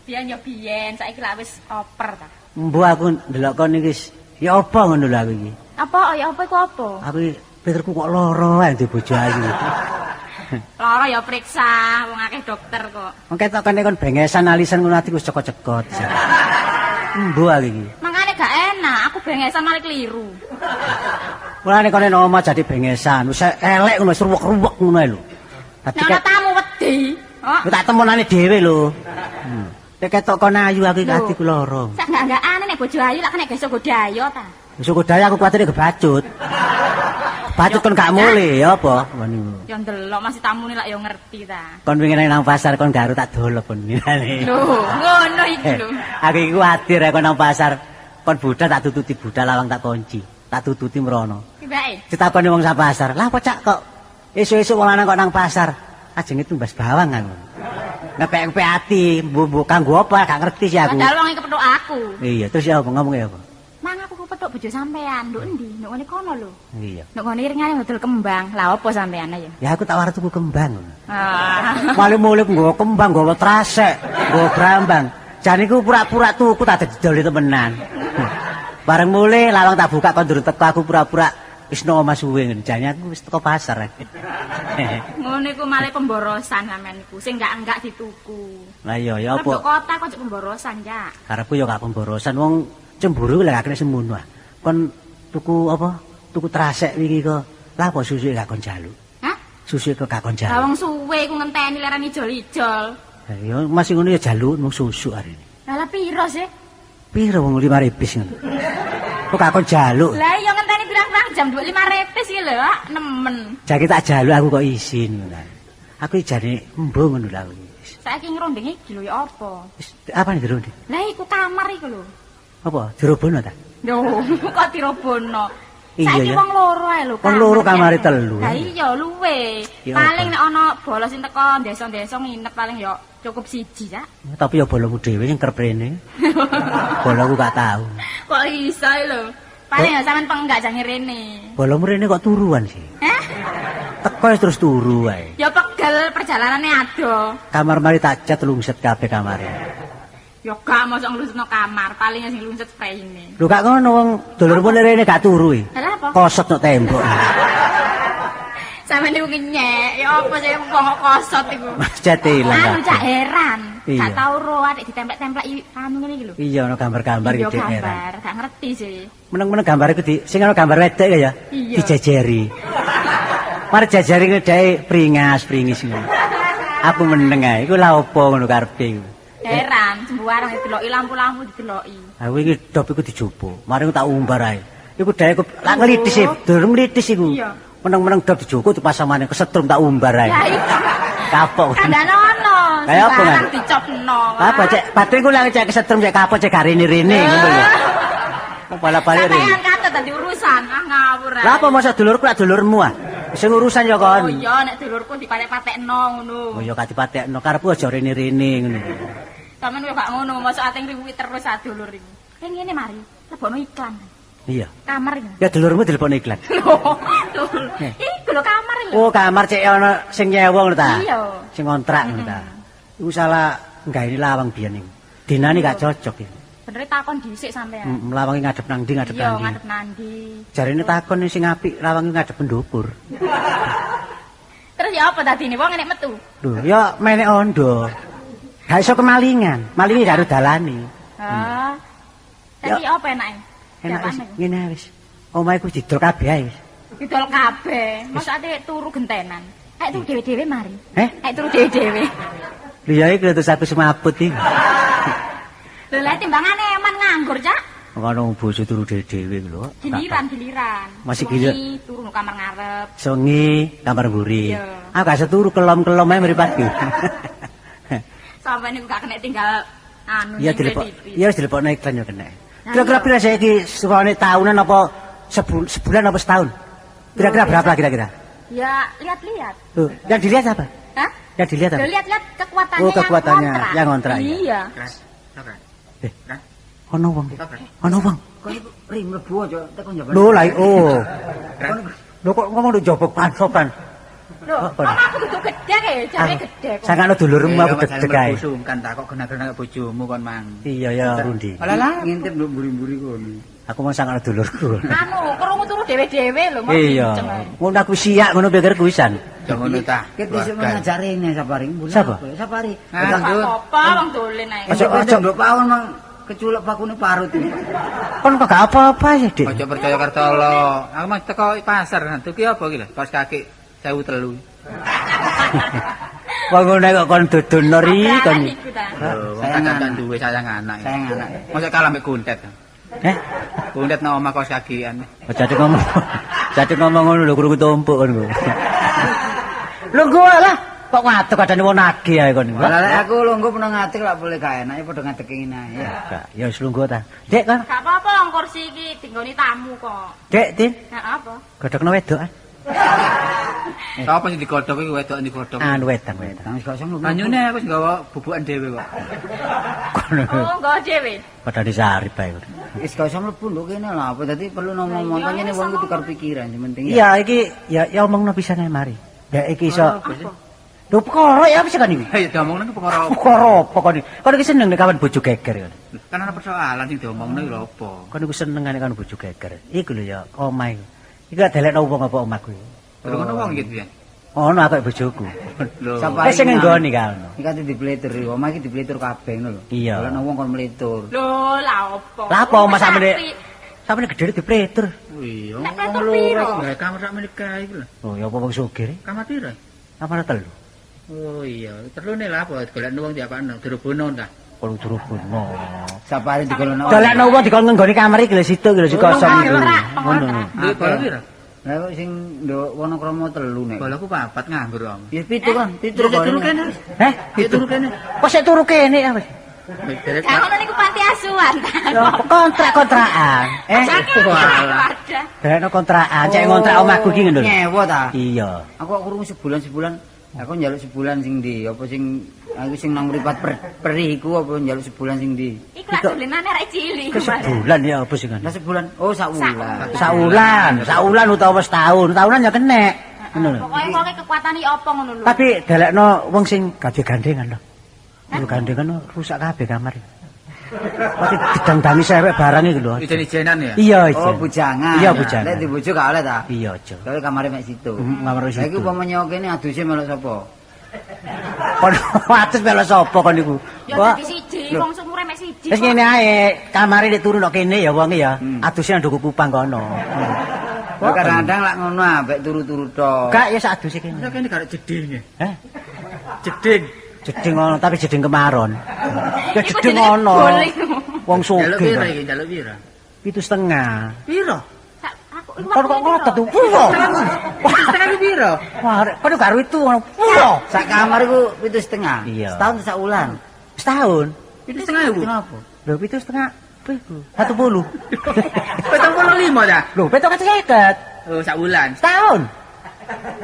Biyen yo biyen, saiki lak wis oper ta. Mbuh aku ndelok kon iki ya apa ngono lho aku iki. Apa ya apa iku apa? Aku pikirku kok lara ae ndek bojo ayu. Lara ya periksa, wong akeh dokter kok. Wong ketok kene kon bengesan alisan ngono atiku wis cekot-cekot. Embo aku iki. Mangkane gak enak, aku bengesan malah keliru. Mulane kene nang omah jadi bengesan, wis elek ngono wis ruwek-ruwek ngono ae lho. Dadi Nek ana tamu wedi. Oh, tak temonane dhewe lho. Nek ketok kon ayu aku iki atiku lara. Sak enggak-enggakane nek bojo ayu lak kena gesok godaya ta. Gesok godaya aku kuwatir kebacut. Bacut kon gak mulih ya apa? Ngono. Ya ndelok masih tamune lak ya ngerti ta. Kon wingi nang pasar kon garo tak dolep kon. Lho, ngono iki lho. Aku iki kuwatir kon nang pasar kon budal tak tututi budal lawang tak kunci. Tak tututi mrono. Tibake. Ditakoni wong sak pasar. Lah apa cak kok esuk-esuk wong lanang kok nang pasar? Ajenge tumbas bawang aku. Ngepek-ngepek ati, mbok kanggo apa gak ngerti sih aku. Padahal wong kepethuk aku. Iya, terus ya apa ngomong ya apa? Mang aku kepethuk bojo sampean, nduk endi? Nduk ngene kono lho. Iya. Nduk ngene iringane dodol kembang. Lah apa sampean ya? Ya aku tak war tuku kembang. Ah. Male-mule nggawa kembang, nggawa trasek, nggawa brambang. Jane iku pura-pura tuku tak didoli temenan. Bareng mule lawang tak buka kon durung teko aku pura-pura wis nang omah suwe ngene. Jane aku wis teko pasar. Ngono iku malah pemborosan sampean iku. Sing enggak-enggak dituku. Lah iya ya apa? Nduk kota kok pemborosan, Cak. Karepku ya gak pemborosan wong cemburu lha gak kena semono. Kon tuku apa? Tuku trasek wingi kok. Lah apa susuke gak kon jaluk? Hah? Susuke kok gak kon jaluk. Lah wong suwe iku ngenteni lereni ijol-ijol. Lah ya masih ngono ya jaluk mung susuk arene. Lah lah piro sih? Piro wong 5 repis ngono. Kok gak kon jaluk? Lah iya ngenteni pirang-pirang jam 25 repis iki lho, nemen. Jake tak jaluk aku kok isin ngono. Aku jane embo ngono lha aku. Saiki ngrondenge iki lho ya apa? Wis apane dironding? Lah iku kamar iku lho. Apa? Dirobono ta? Lho, kok dirobono? Iya Saiki ya. wong loro ae lho. Wong loro kamare telu. Lah iya luwe. Paling nek ana bolo sing teko desa-desa nginep paling ya cukup siji, Cak. Tapi ya bolomu dhewe sing kerep rene. Boloku gak tau. Kok iso lho. Paling ya sampean penggak jange rene. Bolomu rene kok turuan sih? Hah? Teko terus turu ae. Ya pegel perjalanane ado. Kamar mari tak cat lungset kabeh kamare. Ya gak mosok nglungsetno kamar, paling sing lungset sprayine. Lho gak ngono wong dulurmu rene gak turu iki. Lah apa? Kosot nok tembok. Sampeyan niku ngenyek, ya apa sih wong kok kosot iku. Mas jate ilang. Anu Cak heran. Iya. Gak tau ro atik ditemplek-templek anu ngene iki lho. Iya ono gambar-gambar Iya iki heran. gambar, gak ngerti sih. Meneng-meneng gambar iku di sing ono gambar wedok ya. Iya. Dijejeri. Mari jejeri ngene dae pringas-pringis ngono. Aku meneng ae, iku lha opo ngono karepe iku. Heran, sembarang dideloki lampu-lampu dideloki. Aku iki dop iku dijupuk. Mari tak umbar ae. Iku dae iku lak nglitis e, durung nglitis iku. Iya. Meneng-meneng dop dijupuk dipasang maneh kesetrum tak umbar ae. Lah iku Kapok. kandhane ono. Kayak apa, Sembarang Mas? dicopno. Apa cek batin ku lak cek kesetrum cek kapok cek gak rene-rene ngono lho. Wong bala-bali rene. Sampeyan katut dadi urusan, ah ngawur ae. Lah apa masa dulurku lak dulurmu ah? Sing urusan ya kon. Oh iya nek dulurku dipatek-patekno ngono. Oh ya gak dipatekno karepku aja rene-rene ngono. Sampeyan kok gak ngono, mosok ate ngriwuki terus ah dulur iku. Eh ngene mari, lebokno iklan. Iya. Kamar iki. Ya dulurmu dilebokno iklan. Lho, dul. Eh. Iku lho kamar lho. Oh kamar cek ana sing nyewa ngono ta? Iya. Sing ngontrak ngono ta. Iku salah nggaene lawang biyen iku. Dinane gak cocok iki. Bener takon dhisik sampean. Lawange ngadep nang ndi ngadep Iya, nang ndi. ngadep nandi. Jarine takon sing apik lawange ngadep pendukur. Terus ya apa dadine wong nek metu? Lho, ya menek ondo. Gak iso kemalingan. Malinge gak harus dalane. Ah. Saiki Ya. apa enake? Enak wis, Jawaban iku. ngene ae wis. Omahe ku didol kabeh ae wis. Didol kabeh. Mosok ate turu gentenan. Ayo turu dhewe-dhewe mari. Eh? Ayo turu dhewe-dhewe. Lho ya iku terus aku semaput iki. Lho lah timbangane eman nganggur, Cak. Ngono bojo turu dhewe-dhewe lho. Giliran-giliran. Masih Wengi giliran. Turu nang kamar ngarep. Sengi kamar mburi. Iya. Aku gak iso turu kelom-kelom ae mripatku. Sampai niku gak kena tinggal anu Iya ning dilepok. TV. Iya wis dilepokno iklan yo kena. Lah, Kira-kira iya. pira saiki sekolahane tahunan apa sebulan apa setahun? Kira-kira Lho, berapa biasa. kira-kira? Ya, lihat-lihat. Loh, yang dilihat apa? Hah? Yang dilihat apa? Lho, lihat-lihat kekuatannya Oh, kekuatannya yang ngontrak. yang ngontrak, ya. Iya. Eh, ono wong. Ono wong. Kon iku ri mlebu aja teko njaba. Lho lah oh. Lho kok ngomong nduk njaba pansokan. Lho, Apa? kok aku duduk gedhe ya, jare gedhe kok. Sangkane dulurmu aku deg-deg ae. Sungkan ta kok kena-kena bojomu kon mang. Iya ya Rundi. Alah lah. Ngintip nduk mburi-mburi kono. Aku mau sangkane dulurku. Anu, krungu turu dhewe-dhewe lho, mau Iya. binceng ae. Ngono aku siak ngono pikirku wisan. Aja ngono ta. Ket isuk ngajak rene Sapari. Sapa? Sapari. Ah, Apa-apa wong dolen ae. Aja- Aja aja nduk pawon mang keculek pakune parut ini. Kon kok gak apa-apa ya, Dik. Aja percaya Kartolo. Aku mah teko pasar, tuku apa iki lho? Kaos kaki 1300. Wong ngono kok kon dudono ri kon. Tabrakan iku ta. Lho, wong Sayang kancan anak. duwe sayang anak. Sayang anak. Mosok kalah mbek Kuntet. Eh, Kuntet nang omah kaos kakian. aja ngomong. Aja ngomong ngono lho krungu tumpuk kon. Lho gua lah, kok ngadeg adane wong nagih ae kon. Lah lek aku lungguh pernah ngadeg lak boleh gak enak ya padha ngadeg ngene ae. Ya. Gak, ya wis lungguh ta. Dek kon, Gak apa-apa wong kursi iki dinggoni tamu kok. Dek, Tin. Nah, apa? Godhokno wedokan. Sapa sing digodhog iku wedok digodhog. Anu wedang wedang. Tang wis gak usah mlebu. Banyune aku wis nggawa bubukan dhewe kok. Kono Oh, nggawa dhewe. padha disarip ae. Wis gak usah mlebu nduk kene lah. Apa dadi perlu ngomong Lah, iya, ngene wis wong iku ngomong. tukar pikiran sing penting. Iya iki ya ya omongno pisan ae mari. Ya iki iso. Lho perkara ya apa sih kan iki? Hei, diomongno iku perkara apa? Perkara apa kon iki? Kon iki seneng nek kawan bojo geger kon. Kan ana persoalan sing diomongno iku lho apa? Kon iku senengane kan bojo geger. Iku lho ya omah iku. Iku gak delekno wong apa omahku iku. Terus ngono wong iki piye? Ono aku bojoku. Lho. Sapa Eh sing nggoni ka ono. Iki kate dipletur iki, omah iki dipletur kabeh ngono lho. Iya. Lah wong kon mletur. Lho, lah opo? Lah apa omah sampeyan Apik. sampeyan gedhe dipletur. Iya, Nek wong pletur loro piro? iku gawe kamar sak meneh kae iku lho. Oh ya apa wong sugih? Re? Kamar piro? Kamar telu. Oh iya, terlune lah apa golekno wong diapakno, dirubuhno ta. Kon durubuno. Sapari digolekno. Dolekno wong dikon nggoni kamar iki lho situ iki lho si kosong iki. Ngontrak, Ngono. Duwe bola piro? Lah kok sing nduk Wonokromo telu nek. Bolaku papat nganggur om. Ya pitu kan, pitu Ya turu kene. Heh, Ya turu kene. Kok sik turu kene ya, Mas? Derek Gak ngono niku panti asuhan ta. Kontrak-kontrakan. Eh, walah. Wadah. Delekno kontrakan, cek ngontrak omahku iki ngono lho. Nyewa ta? Iya. Aku kok krungu sebulan-sebulan. Aku njaluk sebulan sing ndi? Apa sing aku sing nang mripat perih iku apa njaluk sebulan sing ndi? Iku lak dolenane arek cilik. Ke sebulan ya apa sih kan? Lah sebulan. Oh, sak wulan. Saulan, saulan utawa setahun, tahunan ya kenek. Ngono lho. Pokoke wonge kekuatane apa ngono lho. Tapi delekno wong sing gade gandengan lho. Lho gandengan lho, rusak kabeh kamar. Pasti didangdangi sewek barang iki lho. Ijen-ijenan ya. Iya, Oh, ijen. bujangan. Iya, bujangan. Lek dibojo gak oleh ta? Iya, aja. Soale kamare mek situ. Kamare Lah situ. iku upama nyewa kene aduse melok sapa? Kon atus melok sapa kon niku? Ya Wah. dadi siji, wong sumure mek siji. Wis kok. ngene ae, kamare nek turu nok kene ya wonge ya. Aduse nang nduku kupang kono. Lah kadang-kadang lak ngono ambek turu-turu tok. Gak ya sak aduse kene. Masa kene gak jeding ya. Heh, Jeding. jeding ono tapi jeding kemaron. Ya Iku jeding jenenge ono. boling. Wong Jaluk sugih. piro iki? Jaluk piro? 7,5. Piro? Aku iku Kon kok ngotot tuh. Piro? Setengah iki piro? Wah, rek, kon gak itu ngono. Piro? Sak kamar iku 7,5. Iya. Setahun sak wulan. Setahun. 7,5 ewu. Kenapa? Lho 7,5 apa iku? 10. 75 ta? Lho, 750. Oh, sak wulan. Setahun.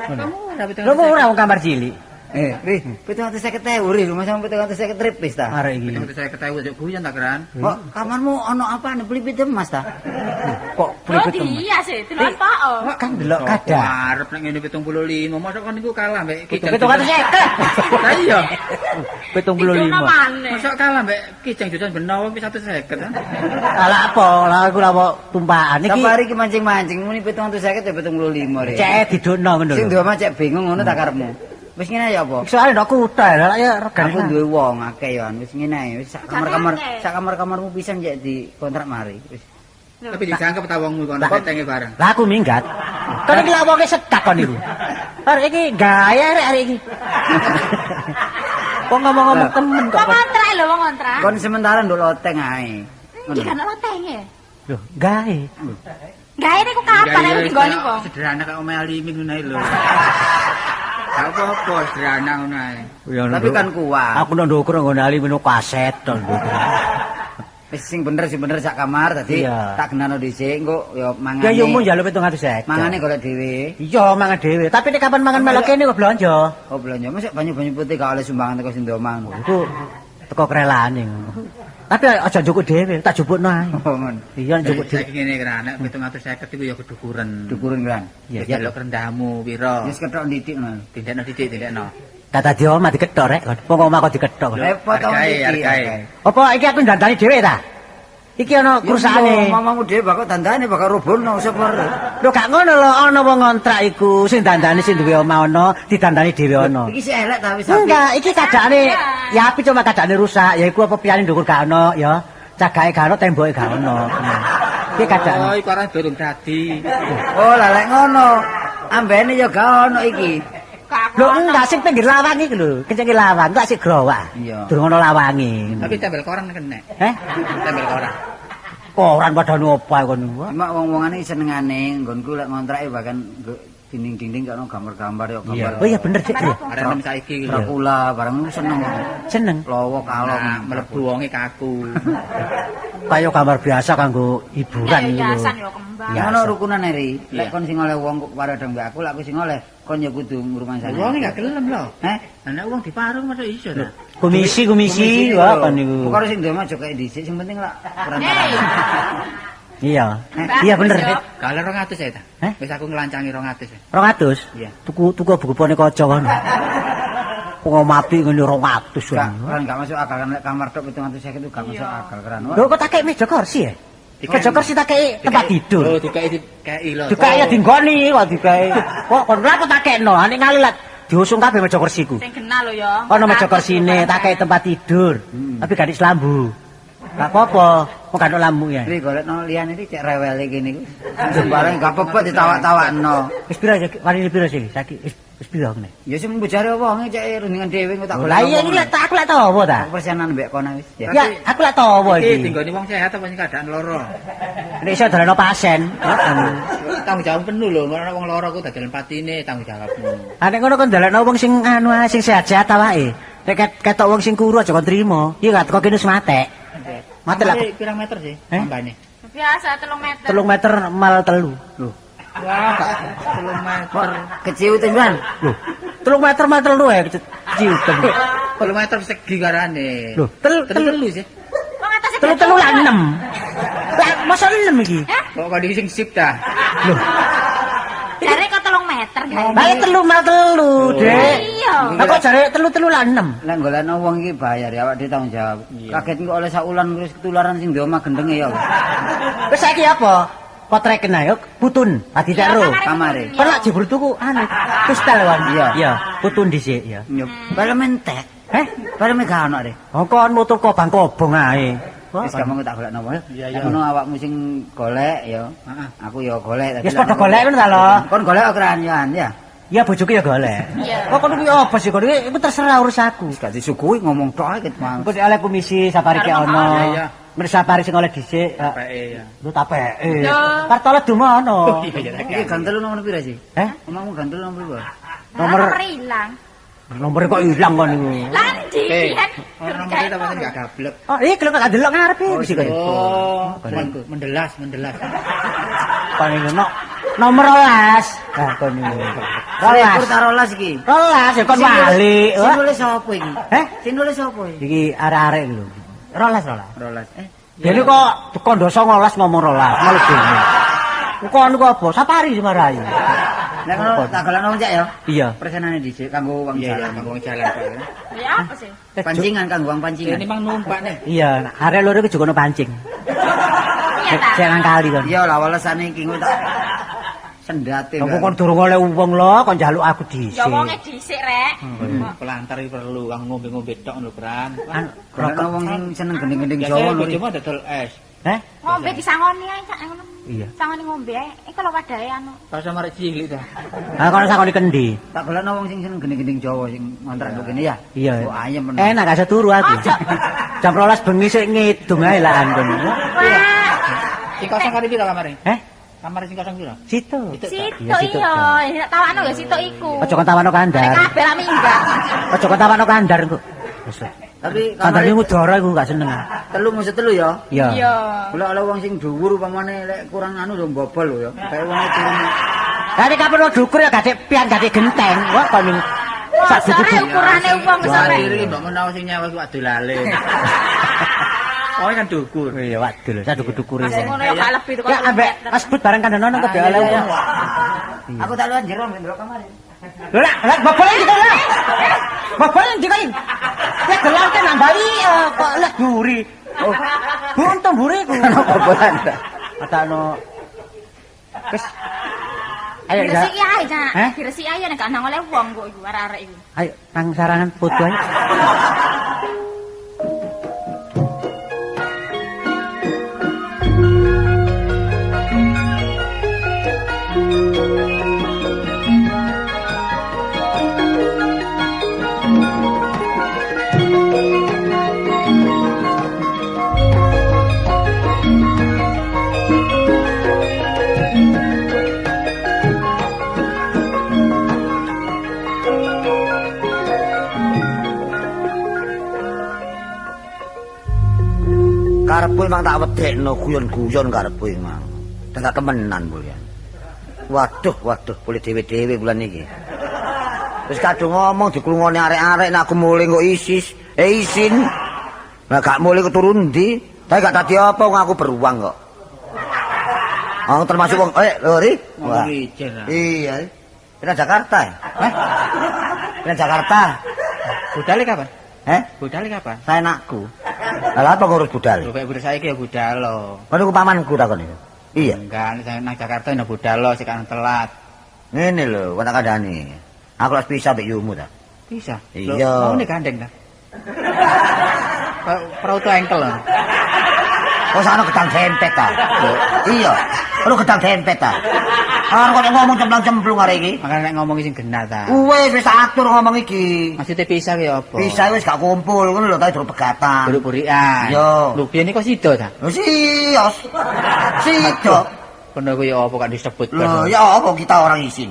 Kamu ora Lho murah wong kamar cilik. Eh, Ri, 750.000 Ri, rumah sampe 750 tripis ta. Arek iki. 750 ojo guyon ta, Kran. Kok kamarmu ono apa nih pelipit emas ta? Kok Oh, pelipit temen. dihias e, delok apa? oh? Kan delok kadang. Arep nek ngene 75, mosok kon niku kalah mbek Kijang. 750. Lah iya. 75. Dijono maneh. Mosok kalah mbek Kijang Jutaan Benowo wis 150 ta. Alah apa? Lah aku lah kok tumpakan iki. Sapari iki mancing-mancing muni 750 ya 75 Ri. Cek didokno ngono Sing lho. duwe omah cek bingung ngono ta karepmu. Wis ngene ya apa? Soale ndok kutha lah ya regane. Aku duwe wong akeh ya, wis ngene ae. Wis sak kamar-kamar, Akeh. sak kamar-kamarmu pisan cek di kontrak mari. Wis. Tapi dijangkep ta wongmu kono ketenge bareng. Lah aku minggat. Kon iki lak wonge setak kon niku. Arek iki gaya arek arek iki. Kok ngomong-ngomong temen kok. Wong ngontrak lho, wong ngontrak. Kon sementara nduk loteng ae. Iki kan lotenge. Lho, gawe. Gawe niku kapan aku dinggoni wong? Sederhana kok omahe alimi ngono ae lho. Gak apa-apa sederhana ngono ae. Tapi kan kuat. Aku nang ndukur nggone ali menu kaset to. Wis sing bener sak kamar tadi Iya. tak genano dhisik engko ya mangane. Ya yo mun njaluk 750. Mangane golek dhewe. Iya, mangan dhewe. Tapi nek kapan mangan melok kene kok blonjo. Oh belanja mesti banyu-banyu putih gak oleh sumbangan teko sing omah. Iku teko kerelane ngono. Tapi aja njukuk dhewe, tak jupukno ae. Oh ngono. Iya njukuk dhewe. Saiki ngene Kran, nek 750 iku ya kedukuran. Dukuran kan. Iya, Wis jaluk rendamu piro? Wis ketok ndidik ngono. Tindakno didik, tindakno. Kata dia omah diketok rek. Wong omah kok diketok. Repot to Hargae, iki. hargae. Apa iki aku ndandani dhewe ta? Iki ana krusakane. Mamamu dhewe bakal dandane bakal robono sapa. Lho gak ngono lho, ana wong ngontrak iku sing dandane sing duwe omah ana, didandani dhewe ana. Iki sik elek ta wis apik. Enggak, iki kadane ya apik cuma kadane rusak, ya iku apa piyane ndukur gak ana ya. Cagake gak ana, temboke gak ana. Iki kadane. Oh, iku arah durung dadi. Oh, lah lek ngono. Ambene ya gak ono iki. Lho enggak sing pinggir lawang iki lho, kencenge lawang, enggak sik growak. Iya. Durung ana lawange. Tapi tempel koran kena. Heh? Tempel koran. Koran padane opo ae kon niku? Mak wong-wongane senengane nggonku lek ngontrake bahkan dinding-dinding gak ono gambar-gambar ya gambar. Oh iya bener Cik. Iya. Arek nem saiki iki lho. Dracula barang niku seneng. Seneng. Lowo kalong. Nah, mlebu wonge kaku. Kaya gambar biasa kanggo hiburan Ya iki lho. hiasan ya kembang. Iya. Ngono rukunan Eri. Lek Iya. kon sing oleh wong kok padha mbek aku, lek aku sing oleh kon ya kudu ngrumangsani. Wonge gak gelem lho. Heh? Lah nek wong diparung masa iso ta. Komisi komisi wah kon niku. Pokoke sing duwe aja kaya dhisik, sing penting lak perantaraan. Iya. Iya bener. Gak 200 ya ta. Heh? Wis aku nglancangi 200 ya. 200. Iya. Tuku tuku buku pone kaca kono. Wong mati ngene 200. Gak, kan gak masuk akal kan lek kamar tok 750 itu gak masuk akal kan. Lho kok tak kei meja kursi ya? Meja kursi tak kei tempat tidur. Oh, dikai dikai lho. Dikai ya dinggoni kok dikai. Kok kon lha kok tak kekno, nek ngali lak diusung kabeh meja kursiku. Sing genah lho ya. Ono meja kursine, tak kei tempat tidur. Tapi gak di selambu. Gak apa-apa, kok gak ono lambu ya. Iki golekno liyane iki cek rewele kene iku. Sembarang gak apa-apa ditawak-tawakno. Wis pira ya, warine pira sih? Saiki wis wis pira ngene? Ya sing mbujare wonge cek rundingan dhewe engko tak Lah iya iki lek tak aku lek tawa ta. Aku persenan mbek kono wis. Ya. Ya, aku lek tawa Iki iki. dinggoni wong sehat apa sing keadaan loro? Nek iso dalano pasien. Heeh. Tanggung jawab penuh lho, ora wong loro ku dadelan patine tanggung jawabmu. Ah nek ngono kon dalano wong sing anu ae sing sehat-sehat awake. Nek ketok wong sing kuru aja kon trimo. Iya gak teko kene wis matek. Mate lah. Kamare pirang meter sih? Eh? Ambane. Biasa 3 meter. 3 meter mal 3. Lho, Wah, 3 meter. keciuten kan. Lho, 3 meter mal 3 ae keciuten. 3 meter segi karane. Lho, telu telu sih. Wong atase 3 lah 6. Lah masa 6 iki? Kok kok sing sip ta? Lho, Jare kok 3 meter gawe. lah 3 mal 3, Dek. Iya. Lah kok jare 3 lah 6. Lek golekno wong iki bayar ya awak dhewe tanggung jawab. Kaget engko oleh saulan terus ketularan sing duwe omah gendenge ya. Wis saiki apa? Potreken ae, putun, adi Iya, ro. kamare. Kon lak jebul tuku anu, tustel wan. Iya. Iya, putun dhisik ya. Yo, film entek. Heh? Film gak ono re. Oh kon motor kobang kobong ae. Wis gampang tak golekno wae. Iya, iya. Ngono awakmu sing golek ya. Heeh. Aku ya golek. Ya padha golek ngono ta lho. Kon golek kran ya, ya. Ya bojoku ya golek. Iya. Kok kono kuwi apa sih kono iku terserah urus aku. Wis gak disuguhi ngomong tok ae ket mau. Engko nek oleh komisi safari ke ono. Iya, iya. Mer safari sing oleh dhisik. Tapeke ya. Lho tapeke. Lho. Kartole dumono. Iya, iya. Iki gang telu nomor pira sih? Heh? Omahmu gang telu nomor pira? Nomor Nomor ilang. nomor kok ilang kon niku. Lah ndi Eh, biyen? orang nomor ta pancen gak gablek. Oh, iki lho gak delok ngarepe iki kok. Oh, mendelas, mendelas. Kon niku no, nomor 12. Lah kon niku. Selikur 12. ta rolas iki. 12 ya kon wali. Sing nulis sapa iki? Heh? Sing nulis sapa iki? Iki arek-arek lho. 12 rolas. Rolas. Eh, Dene kok kondo 19 ngomong 12, malah dene. Kok niku apa? Safari semarai. Nek ngono tak golekno wong cek ya. Iya. Persenane dhisik kanggo wong Iya, iya, jalan. kanggo wong jalan Pak. Ya apa sih? Pancingan kanggo wong pancingan. Ini mang numpak nih. Iya, arek loro iku juga ono pancing. Iya ta. Sing nang kali kon. Iya lah walesane iki engko tak sendate. Lah kok kon durung oleh wong lho, kon njaluk aku dhisik. Ya wonge dhisik rek. Pelantar iki perlu kang ngombe-ngombe tok lho, Bran. Anu, Golekno wong sing seneng gending-gending Biasanya Jawa lho. bojomu dodol es. Heh? Ngombe disangoni ae sak ngono. Iya. Sangoni ngombe ae. Iku lho wadahe anu. Pas sama arek cilik ta. Ah kono sakoni kendi. Tak golekno wong sing seneng gending-gending Jawa sing ngontrak nduk kene ya. Iya. Oh, ayem men. Enak gak iso turu aku. Jam 12 bengi sik ngidung ae lah kon. Wah. Sing kosong kali pira kamare? Heh? Kamare sing kosong pira? Situ. Situ Iya, situ. iya. Nek tawakno ya situ iku. Aja kon tawakno kandar. Nek kabeh lak minggat. Aja kon tawakno kandar kok. Wis lah. Tapi Kandar kamare niku udara iku gak seneng. telu mesti telu ya. Iya. Iya. Golek oleh wong sing dhuwur upamane lek kurang anu lho mbobol lho ya. Kayak wong turu. Lah nek kapan dukur ya gak pian gak genteng. Wah kon niku. Wah, Sak sore dukur. ukurane wong sampe. Wah, iki mbok menawa sing nyewa iku adolale. Oh, kan dukur. Iya waduh lho, sak dukur-dukure. Masih ngono ya gak lebih Ya ambek Mas Bud bareng kandhanono kok oleh wong. Aku tak luan jero ndelok kamare. Lho lah, lah bobole iki kok lah. Bobole ndi kok. Lek gelante nambahi kok lek duri. Oh. Buntu mburiku. Ono bobolan ta. Padakno. Wis. Ayo, Cak. Diresiki ae, Cak. Hah? Diresiki ae nek gak nang oleh wong kok iku arek-arek iku. Ayo nang sarangan foto ayo. Karepku emang tak wedekno guyon-guyon karepku emang. Dan tak temenan bulan. Waduh, waduh, boleh dhewe-dhewe bulan iki. Wis kadung ngomong diklungone arek-arek nek aku mulih kok isis, isin. Lah gak mulih keturun ndi? Tapi gak dadi apa wong aku beruang kok. Oh, termasuk wong lho ri. Ngomong ijen. Ah. Iya. Pindah Jakarta ya? Hah? Pindah Jakarta. Budale kapan? Heh? Budale kapan? Saenakku. Lah apa ngurus budal? Lho kaya budal saiki ya budal lho. Kono ku pamanku takon iku. Iya. Enggak, nek nang Jakarta ya budal lho sik kan telat. Ngene lho, kok tak kandhani. Aku lak bisa mbek yumu ta. Bisa. Iya. Mau nih gandeng ta. Prauto engkel lho. Kok sakno gedang dempet ta? Iya. Ono gedang dempet ta. Arep kok ngomong cemplang-cemplung arek iki. Makane nek ngomong sing genah ta. Wis wis tak atur ngomong iki. Maksudnya pisah ki apa? Pisah wis gak kumpul ngono lho, tapi durung pegatan. Durung purikan. Iya. Lho biyen iku sida ta? Lho sios. Sido. Kono ku ya apa gak disebut Lho ya apa kita orang isin.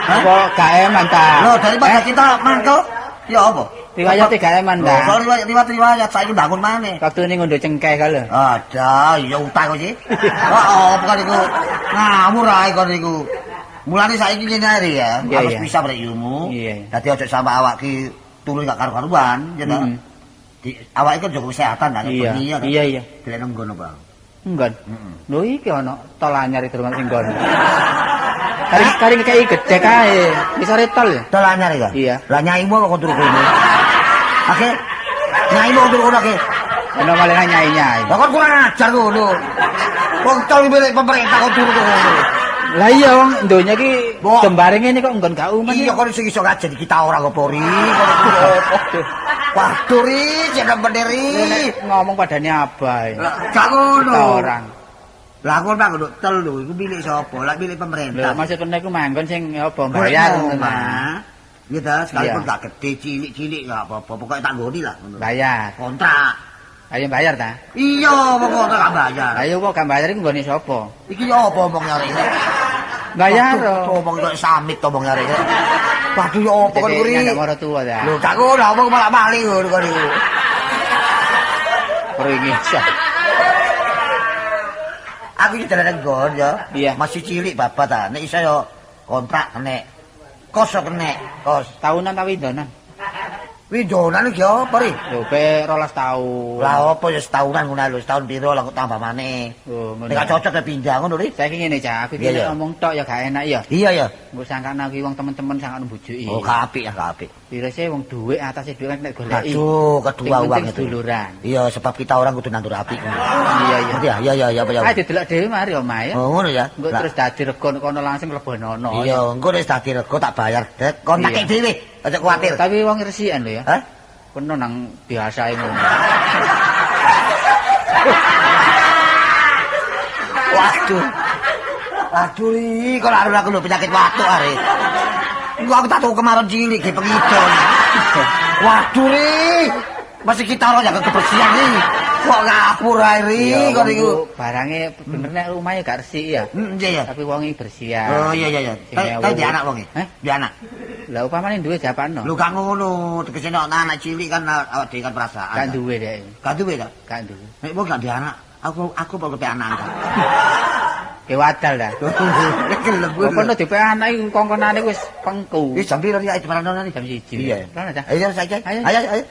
Apa gak eman ta? Lho daripada kita mangkel ya apa? Riwayate gak eman ta? Lho riwayat saiki bangun maneh. Waktu ini ngondo cengkeh ka lho. Ada, ya utang kok sih. Heeh, apa kan iku ngawur ae kon iku. Mulane saiki ngene ae ya, harus bisa brek yumu. Dadi aja sampe awak ki turu gak karu-karuan, ya ta. Di awak iki jaga kesehatan kan, iya. Iya, iya. Delek nang ngono, Bang. Nggon. Lho iki ana tol anyar iki rumah sing nggon. Kari ngekeki gedhek kae. Ngisore tol ya? Tol anyar ya? Iya. Lah nyaimu kok turu kono. Oke. Nyaimu turu kono oke. Ono malah nyai-nyai. Lah kon kurang ajar ngono. Wong tol milik pemerintah kok turu kono. Lah iya wong donya iki jembare ngene kok nggon gak umen. Iya kon sing iso ngajeni kita ora kok Ri. Waduh ri, jeneng bener ri. Ngomong padane abai. Gak ngono. Kita orang. Lah aku nang nduk telu iku milik sapa? Lah milik pemerintah. Lho maksud kene iku manggon sing apa bayar ngono. Iya ta, sekalipun gak gede cilik-cilik gak apa-apa, pokoke tak nggoni lah ngono. Bayar. Kontrak. Ayo bayar ta? Iya, pokoke gak bayar. Ayo kok gak bayar iku nggone sapa? Iki ya apa omong arek iki? Bayar. Omong kok samit omong arek iki. Waduh ya apa kon kuri? Nyandak mara tuwa ta. Lho gak ngono omong malah mali ngono kon iku. Pringisah. Aku iki dalan nggon ya. Iya. Masih cilik bapak ta. Nek iso ya kontrak kenek. Kos yo kenek, kos. Tahunan ta windonan? Windonan iki apa ri? Lho pe 12 taun. Lah apa ya setahunan ngono lho, setahun piro lah kok tambah maneh. Oh, ngono. Nek gak cocok ya pindah ngono ri. Saiki ngene Cak, aku iki Iya, iya. ngomong tok ya gak enak ya. Iya ya. Engko sangkane aku wong temen-temen sangkane mbujuki. Oh, gak apik ya, gak apik. Piro sih wong dhuwit atase dhuwit kan nek goleki. Aduh, kedua Sing uang penting itu. seduluran. Iya, sebab kita orang kudu nandur apik. Iya, iya. Ngerti ya? Iya, iya, iya, apa ya. Ayo didelok dhewe mari omahe ya. Oh, ngono ya. Engko Lah, terus dadi rego kono langsung lebonono. Iya, engko wis dadi rego tak bayar dek. Kon tak Iya. dhewe, aja kuwatir. Tapi wong resikan lho ya. Hah? Kono nang biasae ngono. Waduh. Waduh ri, kok arep aku lho penyakit watuk arek. Engko aku tak tuku kemaron cilik ge pengidon. Waduh ri. Masih kita ora jaga kebersihan ri. Kok ngapur ae ri Iya, kok niku. wong barange bener nek omahe gak resik ya. Iya ya. Tapi wonge bersih ya. Oh iya iya iya. Sing Tapi ewu. di anak wonge. Hah? Di anak. Lah upamane duwe japakno. Lho gak ngono, tegese nek anak cilik kan awak dhewe kan perasaan. Gak duwe dek. Gak duwe ta? Gak duwe. Nek wong gak di anak, aku kok kepe anak ta. Ke wadal ta. Gelem Kok kono dhewe anak iku kongkonane wis pengku. Wis jam piro iki ayo Jam 1. Iya. Rono ta. Ayo saiki. Ayo. Ayo ayo.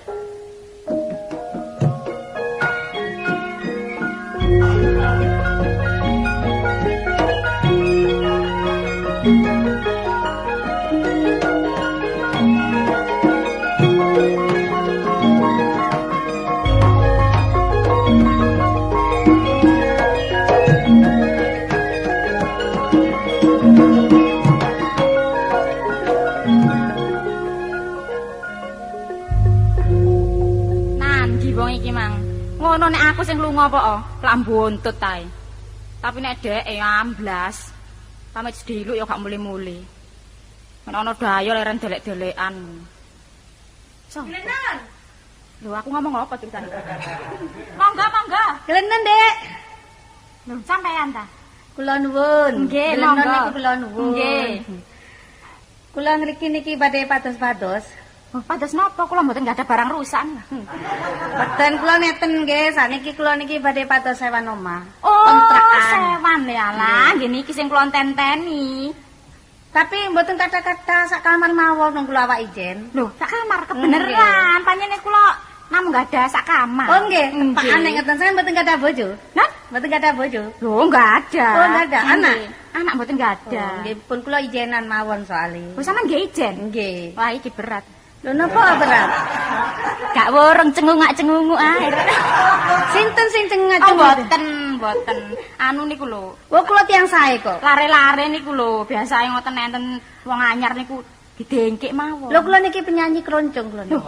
Nandi wong iki mang. Ngono nek aku sing lunga apa oh, lak mbuntut ae. Tapi nek dheke amblas. Pamit sediluk ya gak mule-mule. Men ana dayo leren delek-delekan. So. Glenon. Lho aku ngomong apa ceritane? Monggo, monggo. Glenon, Dek. Lho sampean ta? Kula nuwun. Nggih, Glenon monggo. niku kula nuwun. Nggih. Kula ngriki niki badhe pados-pados. Oh, pados napa kula mboten gadah barang rusak. Boten kula neten nggih, sakniki kula niki badhe pados sewan omah. Oh, Kontrakan. sewan ya lah, nggih niki sing kula tenteni. Tapi mboten kata-kata sak kamar mawon nang kula awak ijen. Lho, sak kamar kebeneran. Panjenengan kula namung gadah sak kamar. Oh nggih, tepaan nek ngeten sampeyan mboten gadah bojo. Nah, Mboten gadah bojo. lho enggak ada. Oh, nggak ada. Anak? Nggih. Anak mboten enggak ada. Oh, nggih pun kula ijenan mawon soalé. Oh, sampean nggih ijen. Nggih. Wah, iki berat. Lho napa berat? Gak woreng cengungak-cengunguk ae. Sinten sing Oh, cengungak-cengunguk? mboten, mboten. Anu niku lho, Oh, kula tiyang sae kok. lare-lare niku lho, biasae ngoten enten wong anyar niku didengkik mawon. Lho kula niki penyanyi keroncong kula niki.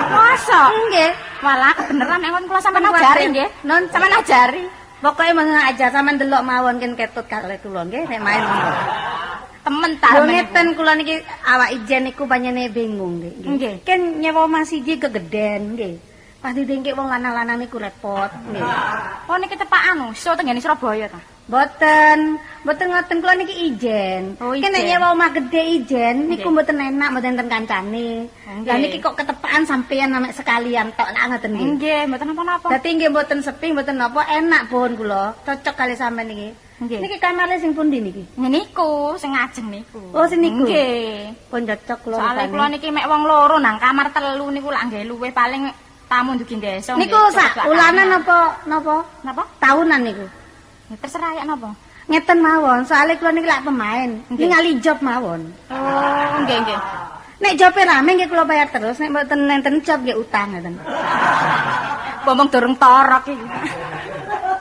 Masa? Nggih. Walah kebeneran nek ngoten kula sampean Kuwatir. ajari nggih. Non Sampean ajari. Pokoke mengko ajar sampean delok mawon ken ketut kalih kula nggih nek main monggo. Temen ta. Lho ngeten kula niki awak ijen niku panjenengan bingung nggih. Nggih. Ken nyewa omah siji kegeden nggih. Pas didengkik wong lanang-lanang niku repot nggih. Oh niki tepak anu, so tenggene Surabaya ta. Mboten, mboten ngoten kula niki ijen. Oh, Ken nek ijen. nyewa omah gedhe ijen niku Nggih. mboten enak, mboten enten kancane. Nggih. Lah niki kok ketepaan sampeyan ame sekalian tok lak ngoten nggih. Nggih, mboten napa-napa. Dadi nggih mboten sepi, mboten napa, enak pun kula. Cocok kali sampean niki. Nggih. Niki kamare sing pundi niki? Niku sing ngajeng niku. Oh, sing niku. Nggih. Pun cocok kula. Soale rupane. kula niki mek wong loro nang kamar telu niku lak nggih luwih paling tamu ndugi desa. Niku sak ulanan apa napa? Napa? Tahunan niku. Ya, terserah ya napa? Ngeten mawon, soalnya kula niki lak pemain, Nggih. ningali job mawon. Oh, nggih nggih. Nek jobe rame nggih kula bayar terus, nek mboten enten job nggih utang ngeten. Ngomong durung torok iki.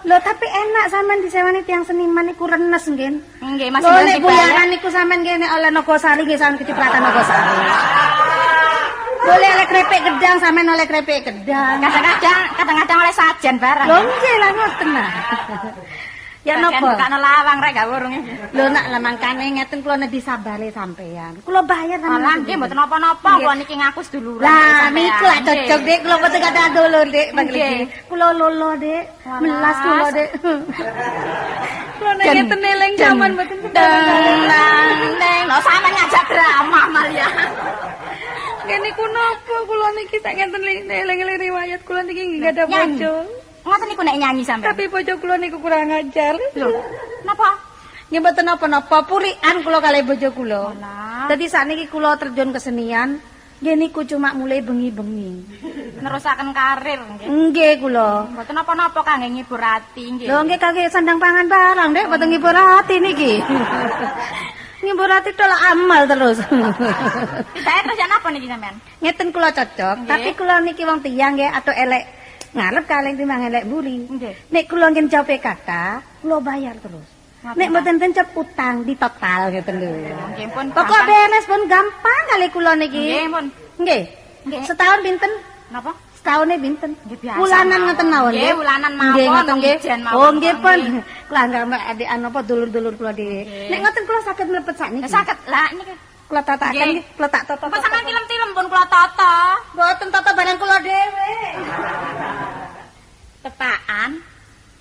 Lho tapi enak sampean disewani tiyang seniman niku renes nggih. Nggih, Mas. Lho nek buyaran niku sampean nggih nek oleh Nogosari nggih sampean kecipratan Nogosari. Boleh oleh krepek gedang sampean oleh krepek gedang. Kadang-kadang oleh sajen barang. Lho nggih lah ngoten nah. Ya Sajen napa? bukakno lawang rek gak wurung iki. Lho nak lah mangkane ngeten kula nek disabare sampean. Kula bayar sampean. Alah nggih mboten napa-napa, Nggih. kula niki ngaku seduluran. Lah sampean. niku lak cocok Dik, kula mboten kathah dulur Dik Nggih. panggil. Kula lolo Dik, melas kula Dik. Kula nek ngeten eling jaman mboten Deng neng, lho sampean ngajak drama mal ya. Nggih niku napa kula niki sak ngeten eling-eling riwayat kula niki nggih gadah Nyanyi. bojo. Ngoten niku nek nyanyi sampean. Tapi bojo kula niku kurang ajar. Lho, napa? Nggih mboten napa-napa, purikan kula kalih bojo kula. Alah. Dadi sakniki kula terjun kesenian, nggih niku cuma mulai bengi-bengi. Nerusaken karir nggih. Nggih kula. Mboten napa-napa kangge ngibur ati nggih. Lho nggih kangge sandang pangan barang, Dek, mboten ngibur ati niki. Ngibur ati tolak amal terus. Tibake terus ya napa niki sampean? Ngeten kula cocok, Nggih. tapi kula niki wong tiyang nggih atau elek ngarep kalih timbang elek mburi. Nggih. Nek kula ngen jope kata, kula bayar terus. Ngoten Nek ta? mboten ten job utang di total ngeten lho. Nggih pun. Pokok gampang. beres pun gampang kali kula niki. Nggih pun. Nggih. Nggih. Setahun pinten? Napa? Setahune pinten? Nggih, biasa Wulanan mawon. ngoten mawon Nggih, wulanan mawon, Nggih ngoten wong nggih. ijen mawon. Oh nggih pun. Nggih. Kula anggap adik apa dulur-dulur kula dhewe. Nggih. Nek ngoten kula saged mlebet sakniki. Ya saged lah niki. Kula tatakan Nggih. nggih, kula tak tata. Kok sampean tilem-tilem pun kula tata. Mboten tata barang kula dhewe. Tepaan.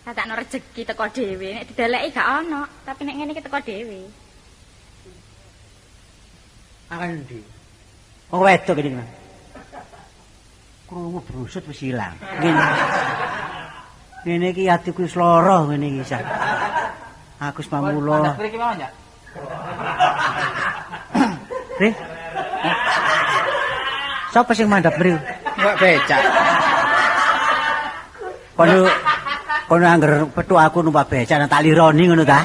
Dadakno rejeki teko dhewe. Nek dideleki gak ono, tapi nek ngene iki teko dhewe. Akan ndi? Wong wedok iki, Mas. Krungu brusut wis ilang. Ngene. Ngene iki atiku wis lara ngene iki sak. Aku wis mamula. Mandap mriki mawon ya. Rih. Sapa sing mandhap mriku? Mbak becak. Kono kono angger petuk aku numpak becak nang tak lironi ngono ta.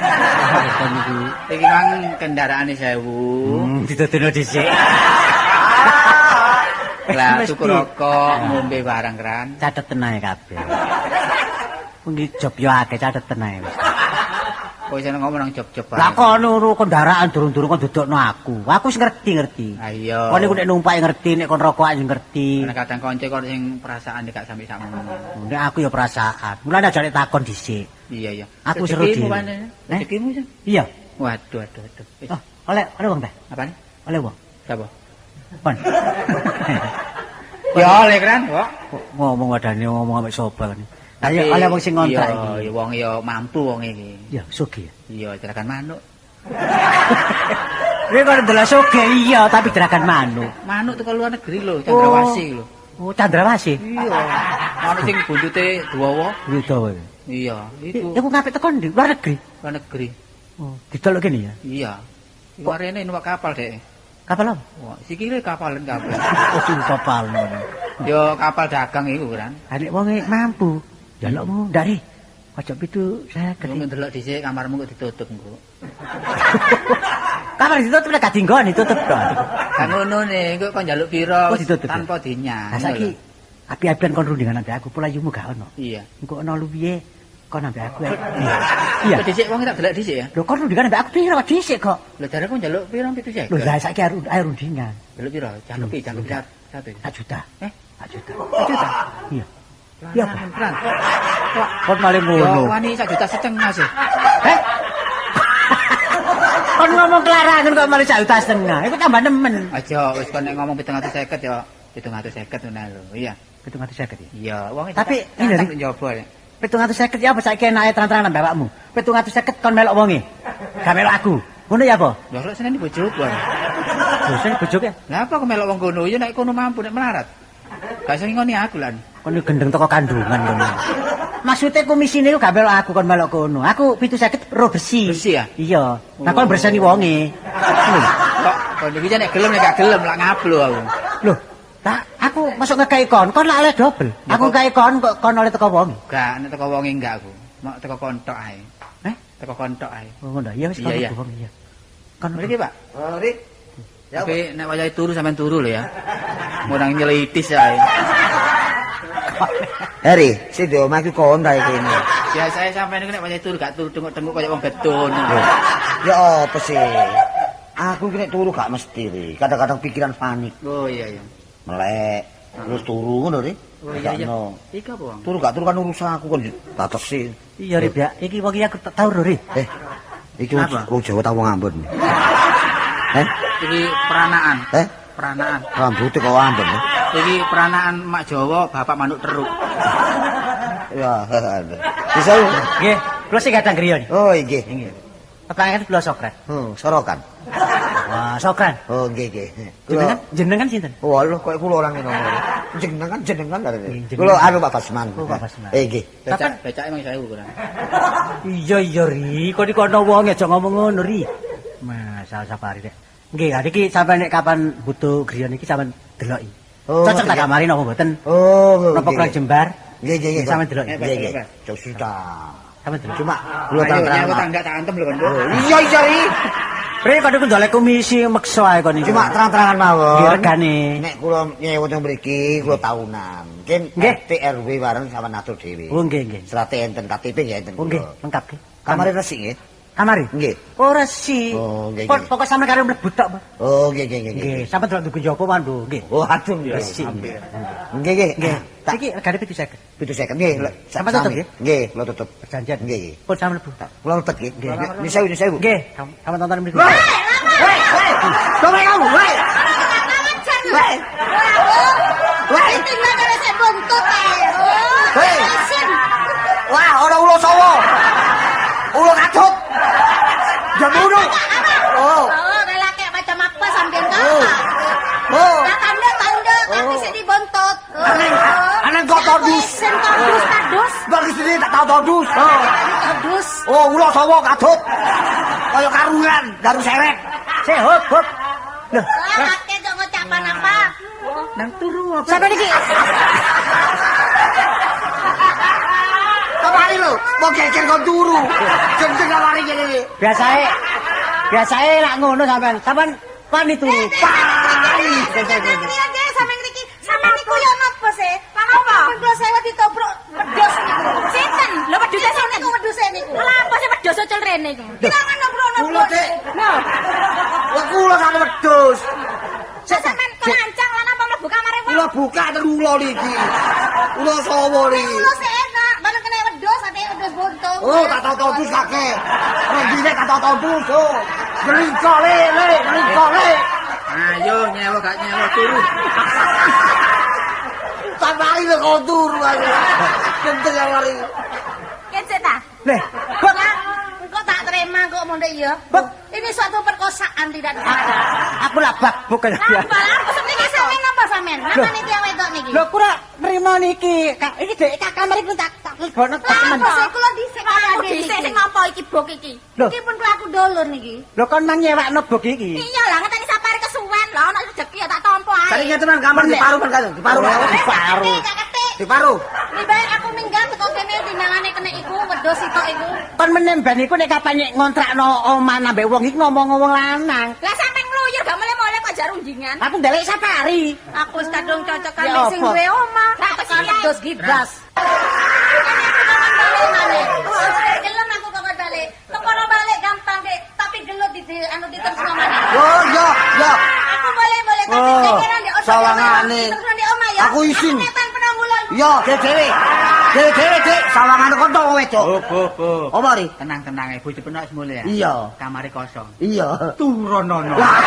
Kon iku. Iki mang kendaraane 1000. Dituduno dhisik. Lah Mesti. tuku rokok, ngombe barang kan. Catet ae kabeh. Wengi job yo akeh catet ae wis. Kok iso ngomong nang job-job Lah kon nuru kendaraan durung-durung kon dudukno aku. Aku wis ngerti-ngerti. Ah iya. Kon niku nek numpak ngerti, nek kon rokokan ngerti. Nek kadang kanca kok sing perasaan gak sampe sakmono. Nek aku ya perasaan. Mulane aja nek takon dhisik. Iya iya. Aku seru dhewe. Rezekimu sih. Iya. Waduh waduh waduh. Oh, oleh oleh wong ta? Apane? Oleh wong. Sapa? Kon. Ya oleh kan, kok. Ngomong wadane ngomong ambek sapa kan. Ayo oleh wong sing ngontrak iki. Iya, wong ya mampu wong iki. Ya, sugih. Iya, jerakan manuk. Kowe kok ndelok sugih iya, tapi jerakan manuk. Manuk teko luar negeri lho, Candrawasih lho. Oh, Candrawasih. Iya. Manuk sing buntute dawa. Dawa. Iya, iku. Iku ngapik teko ndi? Luar negeri. Luar negeri. Oh, didolok kene ya? Iya. Iku arene numpak kapal, Dek. Kapal apa? Wah, sikile kapalen kabeh. Oh, sing kapal ngono. Ya kapal dagang iku kan. Ha nek wonge mampu, njalukmu ndak ri. Ojo pitu saya gede. Ndelok dhisik kamarmu kok ditutup engko. Kamar ditutup nek gak dinggoni ditutup to. Kan ngono ne, engko kon njaluk pira tanpa dinyang. Lah saiki api-apian kon rundingan ambek aku pola yumu gak ono. Iya. Engko ono luwihe kon ambek aku. Iya. Kok dhisik wong tak delok dhisik ya. Lho kon rundingan ambek aku pira dhisik kok. Lho jare kon njaluk pira 750. Lho lah saiki ayo rundingan. Njaluk pira? Jangkepi jangkepi 1 juta. Eh, 1 juta. 1 juta. Iya. Iya, Pak. Kon malah ngono. Wani 1,5 juta sih. Heh? Kon ngomong kelarangan kok malah 1,5 juta. Iku tambah nemen. Aja wis kon nek ngomong 750 ya 750 ngono lho. Iya. 750 ya. Iya, wong tapi ini dari njaba ya. 750 ya apa saiki enake terang-terangan bapakmu. 750 kon melok wonge. Gak melok aku. Ngono ya apa? Lho kok seneni bojoku. Bosen bojoke. Lah apa aku melok wong kono? Ya nek kono mampu nek melarat. Gak iso ngoni aku lan. Kon gendeng teko kandungan kono. Maksudnya komisine iku gak melok aku kon melok kono. Aku 750 ro besi. Besi ya? Iya. Lah kon berseni wonge. Kok kon iki nek gelem nek gak gelem lak ngablo aku. Loh, tak aku masuk ngekeki kon, kon lak oleh dobel. Aku ngekeki kon kok kon oleh teko wonge. Gak, nek teko wonge enggak aku. Mok teko kontok ae. Eh? Teko kontok ae. Oh ngono. Ya wis kon wong iya. Kon mriki, Pak. Mari. Ya, tapi nek wayahe turu sampean turu lho ya. Murang nyelitis ae. Heri, sing di omah iku kon ta iki. Biasae sampean iku nek wayahe turu gak turu tenguk-tenguk kaya wong getun. Ya apa sih? Aku iki nek turu gak mesti, Ri. Kadang-kadang pikiran panik. Oh iya iya. Melek, terus turu ngono, Ri. Oh iya iya. Iki apa, Wong? Turu gak turu kan urusan aku kon batesi. Iya, Ri, Byak. Iki wong iki aku tau lho, Ri. Eh. Iki wong Jawa ta wong Ambon. Eh? Iki peranaan. Eh? Peranaan. Rambute kok Ambon. Iki peranaan mak Jawa, bapak manuk teruk. Ya, bisa. Nggih, kula sing kadang griya. Oh, nggih. Nggih. Tetangan kula Sokran. Oh, Sorokan. Wah, Sokran. Oh, nggih, nggih. Jenengan jenengan sinten? Walah, kok kula orang ngene. Jenengan jenengan lho. Kula anu Pak Basman. Oh, Pak Basman. Eh, nggih. Becak, becake emang 1000 kurang. Iya, iya, Ri. Kok iki ana wong aja ngomong ngono, Ri. Mas, safari rek. Nggih, niki sampean nek kapan butuh griya niki sampean deloki. Cocok tak kamari napa mboten? Oh, napa kurang jembar? Nggih, nggih, nggih. Sampean deloki. Nggih, nggih. Cocok sudah. Sampean delok. Cuma kula terang-terangan. Tangga tak antem lho kon. Iya, iya, Ri. Ri kok niku ndolek komisi meksa ae kon niku. Cuma terang-terangan mawon. Nggih regane. Nek kula nyewa teng mriki kula tahunan. Mungkin RT RW bareng sama ngatur dhewe. Oh nggih, nggih. Serate enten KTP nggih enten. Oh nggih, lengkap nggih. Kamare resik nggih. Kamare? Nggih. Oh resik. Oh nggih. Pokok sampeyan karo mlebu tok, Pak. Oh nggih nggih nggih. Nggih, sampeyan delok dugu njaba mandu nggih. Oh aduh nggih. Resik. Nggih nggih. Nggih. Iki regane 750. 750 nggih. Sampeyan tutup nggih? Nggih, kula tutup. Perjanjian. Nggih nggih. Pun sampeyan mlebu. Kula mlebet nggih. Nggih. 1000 1000. Nggih, sampeyan tonton mriku. Hei, hei. Kowe kamu, hei. Hei. Hei. Tinggal karo sik buntut ae. Hei. Wah, ana ula sawa. Ula kadut. Jamunu. Oh. Oh, lelaki macam apa sampean kok? Oh. Lah tanda-tanda tapi sik dibontot. Aneng kok todus. Sing todus tadus. Bagi sini tak tau todus. Oh. Todus. Oh, ula sawa kadut. Kaya karungan, daru seret. Sik hop hop. Lho, lelaki kok ngucapan apa? Nang turu apa? Sampeyan iki Kamari lho, mau geger kon turu. Jeng-jeng kamari kene iki. Biasae biasae lak ngono sampean. Sampean wani turu. Pai. Nggih, sampean ngriki. Sampean niku yo napa sih? Lah napa? Kula sewa ditobrok wedhus niku. Sinten? Lho wedhuse sinten? Niku wedhuse niku. Lha apa sih wedhus wedhus ucul rene iku. Kirangan ono Kula, Dik. Lho, Wah, kula kan wedhus. Sik sampean kelancang lan apa mlebu kamare wong? Kula buka terus ula niki. Ula sawa niki. Kula sik enak, bareng kena wedhus, ate wedhus buntung. Oh, tak tau-tau dus kakek. Rendine tak tau-tau dus. Oh. Ngeriko le, le, ngeriko le. Ayo nyewa gak nyewa turu. Tambahi lho kau turu aku. Kenceng yang mari. Kecek ta? Leh, bok, Engko tak terima kok mondek ya. Bok. Ini suatu perkosaan tidak disengaja. aku lah bak bukan ya. Lah, aku Niki sampean napa sampean? Napa niki yang wedok niki? Lho kura nrimo niki. Iki dhek kak kamar iku tak lebono Lah temen. apa sih kula dhisik Aku karo dhisik sing nampa iki bok iki. Lho, Iki pun kula aku dolur niki. lho kon mang nyewakno bok iki. Iya lah ngeteni sapare kesuwen lah ana rezeki ya tak tampa ae. Tadi ngeten nang kamar diparu kan kan, diparu. Diparu. Kak ketik. Diparu. Lebih baik aku minggat teko kene timbangane kena iku wedhus sitok iku. Kon menemban iku nek kapan ngontrakno omah ambek wong iki ngomong-ngomong lanang. Lah sampean ngluyur gak mulih-mulih kok jar rundingan. Aku ndelek safari. Aku wis kadung cocok Ya ambek sing apa? duwe omah. Lah, Tekan kesian. wedhus gibras. Ini aku kawan balik maneh. Gelem aku kawan balik. Teporo balik gampang, Dek. Tapi gelut di anu diterusno maneh. Oh, ya, ya. Aku boleh-boleh tapi Oh, kekeran di sawangane. Terus di omah ya. Aku izin. Aku ngetan penanggulan. Ya, dhewe. Dhewe-dhewe, Dik, sawangane kon wong wedok. Bu, bu, bu. Apa ri? Tenang-tenang e bojo penak semule ya. Iya. Kamare kosong. Iya. Turonono. Lah.